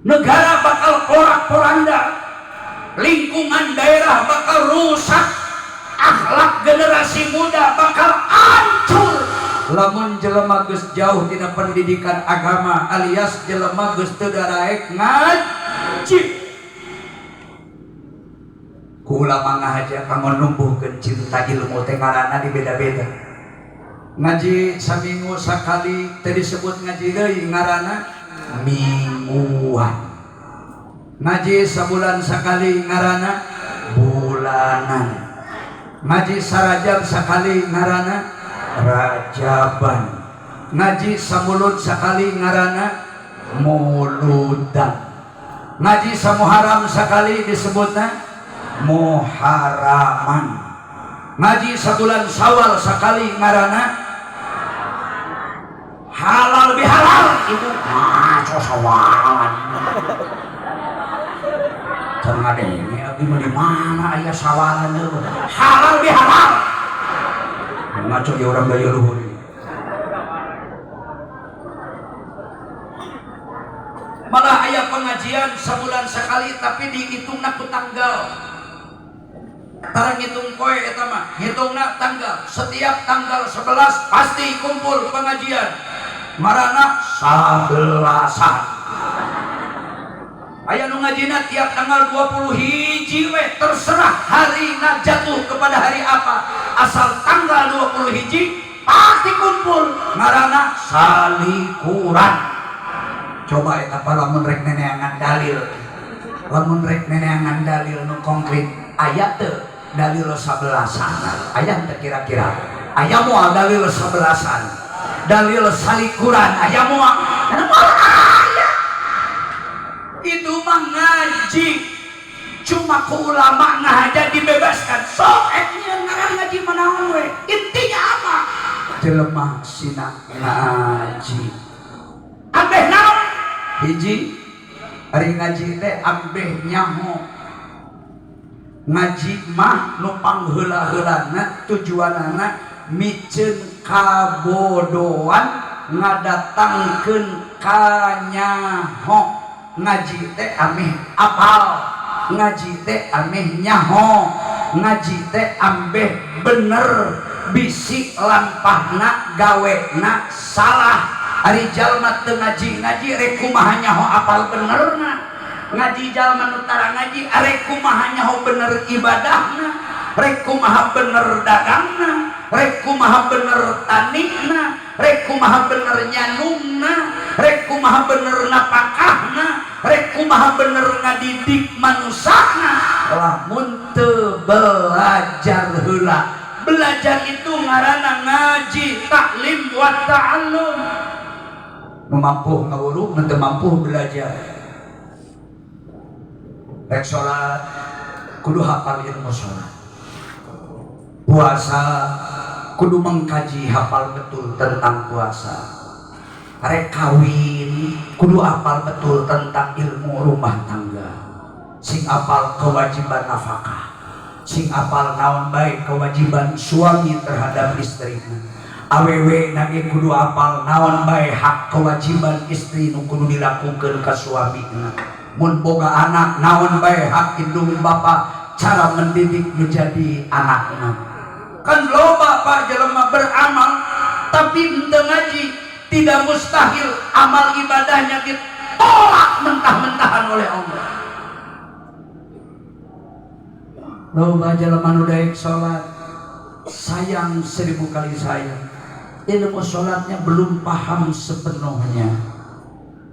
negara bakal porak-poranda, lingkungan daerah bakal rusak, akhlak generasi muda bakal hancur lamun jelema geus jauh tina pendidikan agama, alias jelema geus teu daraek ngaji. Ku ulama ngahaja kanggo numbuhkeun cinta ilmu teh ngaranna dibeda-beda. Ngaji saminggu sakali teh disebut ngaji deui, ngaranna mingguan. Ngaji sabulan sakali ngaranna bulanan. Ngaji sarajab sakali ngaranna rajaban. Ngaji samulud sakali ngaranna muludan. Ngaji samuharam sakali disebutna muharaman. Ngaji sabulan Sawal sakali ngaranna halal bihalal. Ibu ngaco sawalan can ngadenge abdi mah di mana aya sawalan eueuh. Halal bihalal ngaco ya urang gaya luhur. Malah aya pengajian sebulan sekali tapi dihitungna ku tanggal. Tara ngitung poe eta mah, ngitungna tanggal. Setiap tanggal 11 pasti kumpul pengajian. Marana sabelasan. Aya nu ngajina tiap tanggal 20 hiji we, terserah harina jatuh kepada hari apa. Asal tanggal 20 hiji pasti kumpul. Marana salikuran. Coba eta pa lamun rek neneangan dalil. Lamun rek neneangan dalil nu konkret, aya teu dalil sabelasan? Aya teu kira-kira? Aya moal dalil sabelasan? Dalil salikuran aya moal? Moal aya. Itu mah ngaji cuma ku ulama ngahaja dibebaskan. Sok nyieun ngaran ngaji manaon we. Intinya apa? Jelema sina ngaji. Ambeh naon? Hiji, ari ngaji teh ambeh nyaho. Ngaji mah nu pangheula-heulana tujuanana miceun kabodohan ngadatangkeun kanyaho. Ngaji teh ameh apal, ngaji teh ameh nyaho, ngaji teh ambeh bener, bisi lampahna gawena salah. Ari jalma teu ngaji-ngaji rek kumaha nyaho apal benerna. Ngaji jalma nu tara ngaji arek kumaha nyaho bener ibadahna, rek kumaha bener dagangna, rek kumaha bener tanina, rek kumaha bener nyanungna, rek kumaha bener napakahna, rek kumaha bener ngadidik manusana lamun teu belajar heula. Belajar itu ngaranna ngaji, taklim wa ta'allum. Nu mampu ngawuru, nu teu mampu belajar. Rek salat kudu hafal ilmu salat. Puasa kudu mengkaji hafal betul tentang puasa. Rek kawin kudu hafal betul tentang ilmu rumah tangga. Sing hafal kewajiban nafkah, sing hafal naon bae kewajiban suami terhadap istrina. Awewe nage kudu hafal naon bae hak kewajiban istri nu kudu dilakukeun ka suamina. Mun boga anak naon bae hak indung bapa. cara mendidik menjadi anakna. Kan loba, Pak, jelema beramal tapi henteu ngaji, tidak mustahil amal ibadahnya ditolak mentah-mentahan oleh Allah. Loba jelema nu daek salat, sayang seribu kali sayang, ilmu salatnya belum paham sepenuhnya.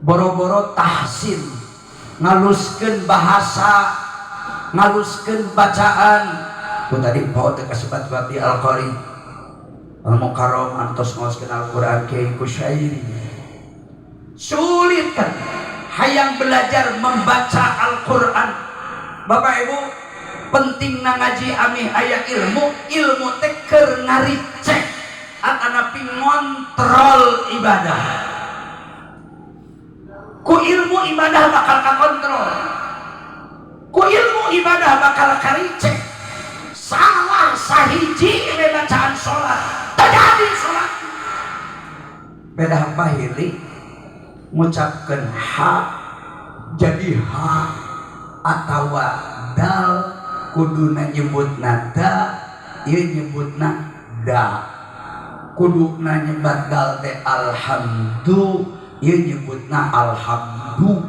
Boro-boro tahsin, ngaluskeun bahasa, ngaluskeun bacaan. Ku tadi paot teh kasebat di Al-Qari Al-Mukarram antos ngaoskeun Al-Qur'an Kiai Kusyairi. Sulit kan hayang belajar membaca Al-Qur'an. Bapak Ibu, penting ngaji amih aya ilmu. Ilmu teh keur ngaricek atanapi ngontrol ibadah. Ku ilmu ibadah bakal kakontrol, ku ilmu ibadah bakal karicek. Salah sahiji we bacaan sholat, terjadi sholat beda. Pahili ngucapkeun ha jadi ha atawa dal, kuduna nyebutna da, ieu nyebutna da. Kuduna nyebat dal teh alhamdu, ieu nyebutna alhamdu.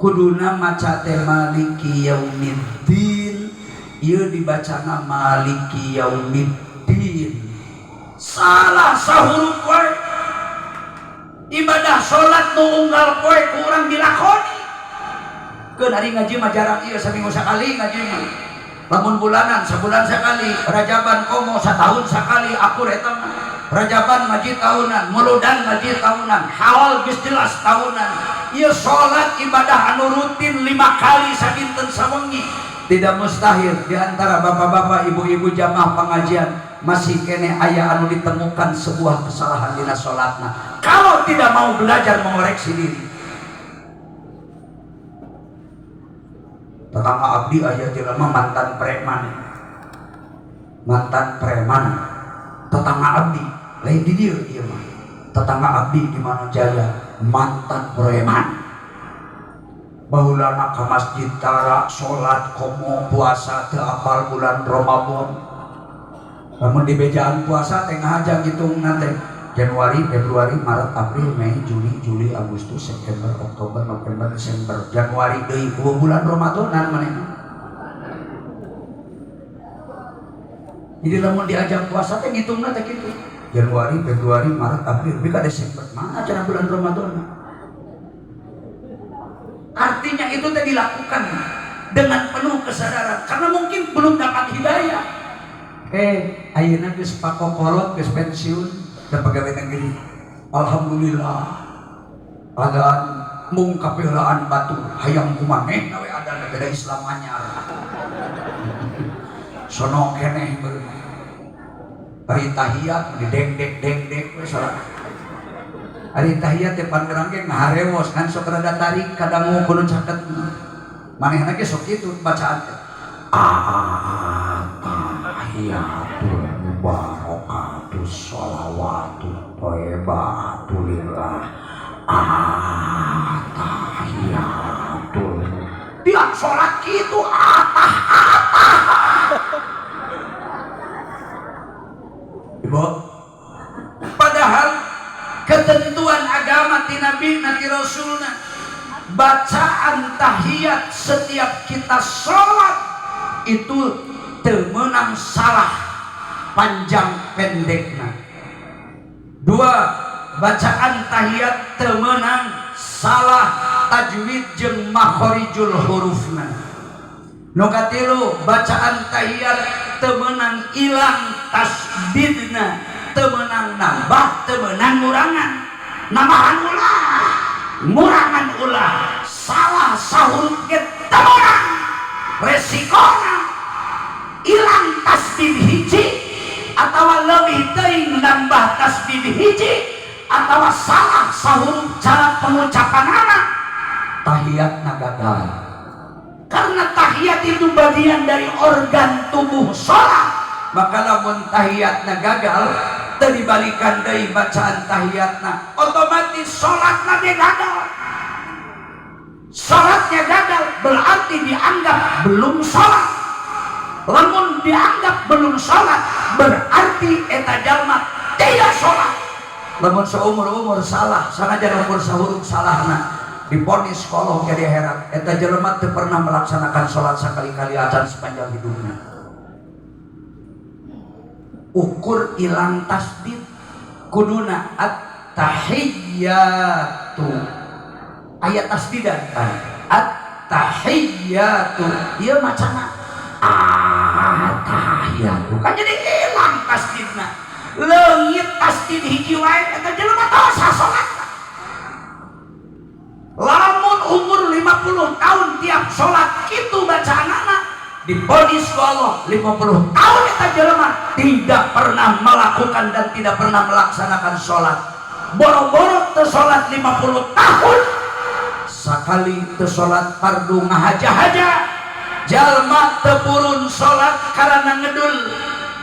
Kuduna maca teh maliki yaumiddin, ieu dibacana maliki yaumiddin. Salah sahuruf wae, ibadah salat nu unggal poe kurang dilakoni. Keun ari ngaji mah jarang, ieu saminggu sakali ngaji mah. Lamun bulanan sebulan sekali, rajaban komo setahun sekali akur eta mah. Rajaban ngaji tahunan, muludan ngaji tahunan, haul geus jelas tahunan. Ieu salat ibadah anu rutin 5 kali sadinten sawengi. Tidak mustahil di antara bapak-bapak, ibu-ibu jamaah pengajian masih kene aya anu ditemukan sebuah kesalahan dina salatna kalau tidak mau belajar mengoreksi diri. Tetangga abdi aya jelema mantan preman. Mantan preman. Tetangga abdi lain di dieu ieu mah. Tetangga abdi di Manonjaya mantan preman. Baheulana ka masjid tara salat, komo puasa teu apal bulan Ramadan. Lamun dibejaan puasa teh ngahaja ngitungna teh. Januari, Februari, Maret, April, Mei, Juni, Juli, Agustus, September, Oktober, November, Desember, Januari deui bulan Ramadanan manehna. Jadi lamun diajak puasa teh ngitungna teh kitu. Januari, Februari, Maret, April, mika Desember. Mana cara bulan Ramadan? Artinya itu teh dilakukan dengan penuh kesadaran karena mungkin belum dapat hidayah. Ayeuna geus pakokolot, geus pensiun dan pegawai negeri. Alhamdulillah. Adan mung kapeulaan batu hayang kumanehna we adan beda Islam anyar. Sono keneh beureum. Bari tahiyat di dengdek-dengdek we salat. Ari tahiyat teh pangerang ge ngaharewos kan sok rada tarik kadangu kudu caket. Manehna ge sok kitu bacaan teh. At-tahiyatul mubarakatus sholawatu thayyibatulillah. At-tahiyatul. Dia salat kitu atah atah. Ibu, padahal ketentuan agama ti Nabi nanti Rasulna, bacaan tahiyat setiap kita sholat itu temenang salah panjang pendekna. Dua, bacaan tahiyat temenang salah tajwid jeung makhorijul hurufna. Nu katilu, bacaan tahiyat temenang ilang tasdidna, temenang nambah, temenang ngurangan. Nambahan ulah, ngurangan ulah, salah sahuruf ge temenang. Resikona ilang tasdid hiji atawa leuwih teuing nambah tasdid hiji atawa salah sahuruf cara pengucapanana, tahiyatna gagal. Karena tahiyat itu bagian dari organ tubuh sholat, maka lamun tahiyatna gagal, teu dibalikan deui bacaan tahiyatna, otomatis sholatna ge gagal. Sholatnya gagal berarti dianggap belum sholat. Lamun dianggap belum sholat berarti eta jalma tidak sholat. Lamun seumur-umur salah, sanajan umur sahurung salahna diponis kolong ke di akhirat, eta jelema teu pernah melaksanakan sholat sakali-kali acan sepanjang hidupnya. Ukur ilang tasdid kuduna at-tahiyyatu, ayat tasdidan kan at-tahiyyatu, ieu macana at-tahiyyatu kan jadi ilang tasdidna, leungit tasdid hiji wae eta jelema tos salat. Lamun umur 50 tahun tiap salat kitu bacaanana diponis ku Allah 50 tahun eta jelema tidak pernah melakukan dan tidak pernah melaksanakan salat. Boro-boro teu salat 50 tahun, sakali teu salat fardu ngahaja-haja. Jalma teu purun salat karena ngedul,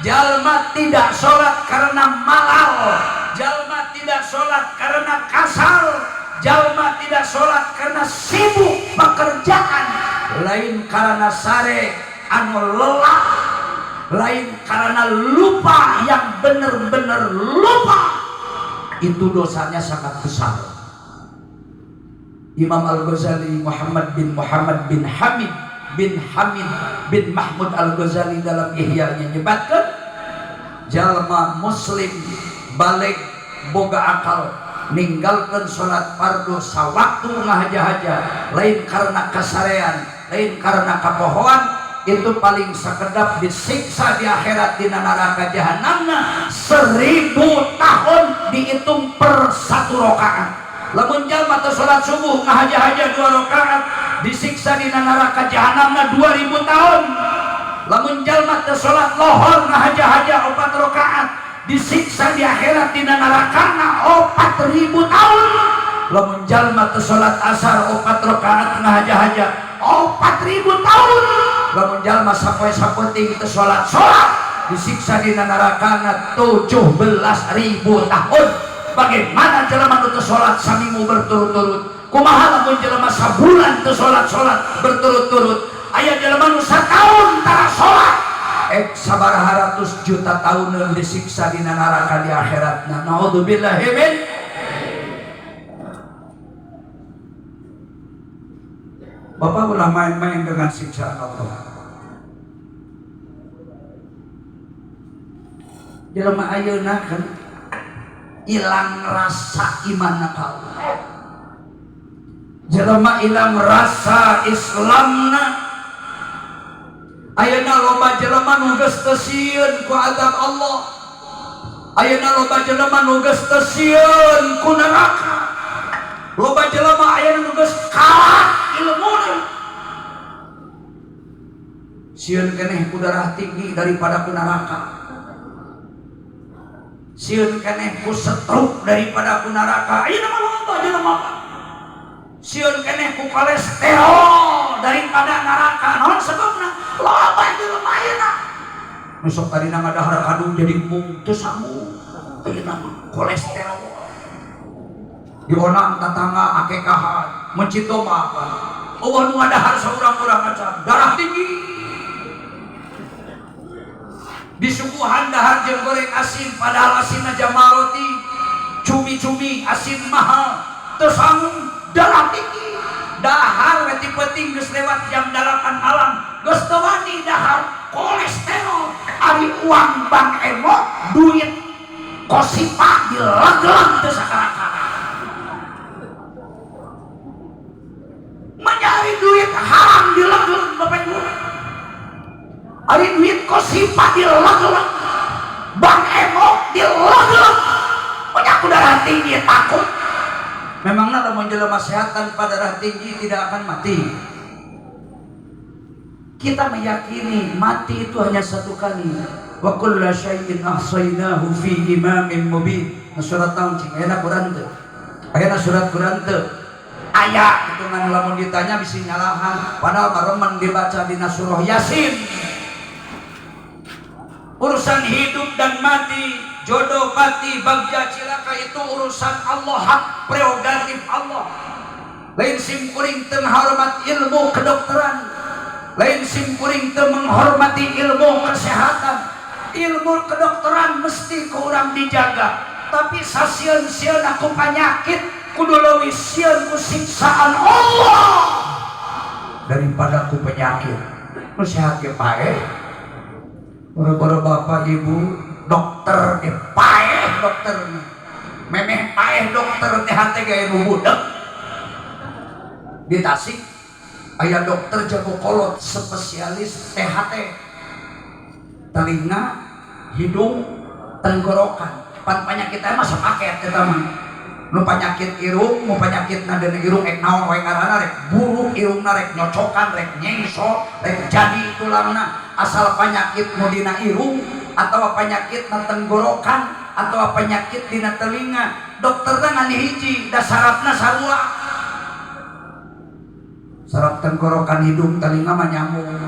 jalma tidak salat karena malal, jalma tidak salat karena kasal, jalma tidak salat karena sibuk pekerjaan, lain karena sare anu lelah, lain karena lupa yang benar-benar lupa. Itu dosanya sangat besar. Imam Al-Ghazali Muhammad bin Muhammad bin Hamid bin Hamid bin Mahmud Al-Ghazali dalam Ihya-nya nyebatkan jalma muslim balik boga akal ninggalkan sholat fardu sawaktu ngahaja-haja, lain karena kasarean, lain karena kapohoan, itu paling sekedap disiksa di akhirat di neraka jahanamna 1000 tahun dihitung per 1 rakaat. Lamun jalma teu sholat subuh ngahaja-haja 2 rakaat disiksa di neraka jahanamna 2000 tahun. Lamun jalma teu sholat lohor ngahaja-haja 4 rakaat disiksa di akhirat di nerakana 4000 tahun. Lamun jalma teu sholat asar 4 rakaat ngahaja-haja 4000 tahun. Lamun jalma sapoe sapenting teu sholat-sholat disiksa di nerakana 17.000 tahun. Bagaimana jelema nu teu sholat saminggu berturut-turut? Kumaha lamun jelema sabulan teu sholat-sholat berturut-turut? Aya jelema nu sataun tara sholat, sabaraha ratus juta tahun disiksa di neraka di akhirat. Nah, naudzubillahi min. Bapak ulah main-main dengan siksaan Allah. Jelema ayeuna kan hilang rasa iman ka Allah. Jelema hilang rasa Islamna. Ayeuna loba jelema nu geus teu sieun ku azab Allah. Ayeuna loba jelema nu geus teu sieun ku neraka. Loba jelema ayeuna nu geus kalah ilmuna. Sieun keneh ku darah tinggi daripada ku neraka. Sieun keneh ku stroke daripada ku neraka. Ayeuna mah loba jelema. Sieun keneh ku kolesterol daripada neraka. Naon sebabna? Loba jelema ayeuna. Nu sok tadina ngadahar kadung jadi mung teu sanggup. Ayeuna mah kolesterol. Dionang tatangga akekahan, mencito mah apa? Eueuh nu ngadahar saurang-urang acan, darah tinggi. Disuguhan dahar jeung goreng asin, padahal asinna jamal roti, cumi-cumi asin mahal, teu sanggup, darah tinggi. Dahar we ti peuting geus lewat jam 8 malam, geus teu wani dahar, kolesterol. Ari uang bank emok, duit kosipa dilegleg teu sakara-kara. Mencari duit haram dilegleg Bapak Ibu. Ari duit kosipa dilegleg, bank emok dilegleg. Banyak darah tinggi takut. Memangnya lamun jelema sehat tanpa darah tinggi tidak akan mati. Kita meyakini mati itu hanya satu kali. Wa kullu syai'in ahsaynahu fi imamin mubin. Nah, surat naon cing? Ayana Quran teu? Ayana surat Quran teu? Aya hitungan lamun ditanya bisi nyalahan, padahal maremen dibaca dina surah Yasin. Urusan hidup dan mati, jodoh mati, bagja cilaka itu urusan Allah, hak prerogatif Allah. Lain sim kuring teu hormat ilmu kedokteran. Lain simkuring teu menghormati ilmu kesehatan, ilmu kedokteran mesti ku urang dijaga, tapi sasieun-sieun ku penyakit kudu leuwih sieun ku siksaan Allah daripada ku penyakit. Nu sehat ge paeh. Boro-boro bapak ibu dokter ge paeh, dokter memeh paeh, dokter THT ge nu budak. Di Tasik aya dokter jago kolot, spesialis THT, telinga, hidung, tenggorokan. Pan penyakit mah sapaket eta mah. Nu penyakit irung, nu penyakit nadena irung ek naon wae ngaranna, rek buruk irungna, rek nyocokan, rek nyengsok, rek jadi tulangna, asal penyakit nu dina irung atau penyakit na tenggorokan atau penyakit dina telinga, dokterna ngan hiji da sarafna sarua. Saraf tenggorokan, hidung, telinga mah nyambung.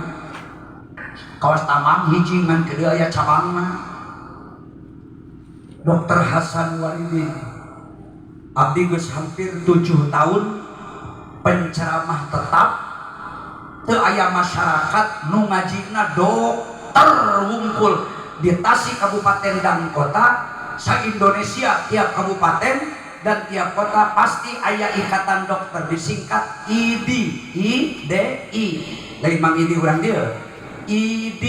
Kawas tamang hiji ngan kedua aya cabangna. Dokter Hasan Waridin, abdi geus hampir 7 tahun penceramah tetap, teu aya masyarakat nu ngajina dokter wungkul di Tasik, kabupaten dan kota sa Indonesia. Tiap kabupaten dan tiap kota pasti aya ikatan dokter, disingkat ID, I D I. Lain Mang Idi urang dia, ID.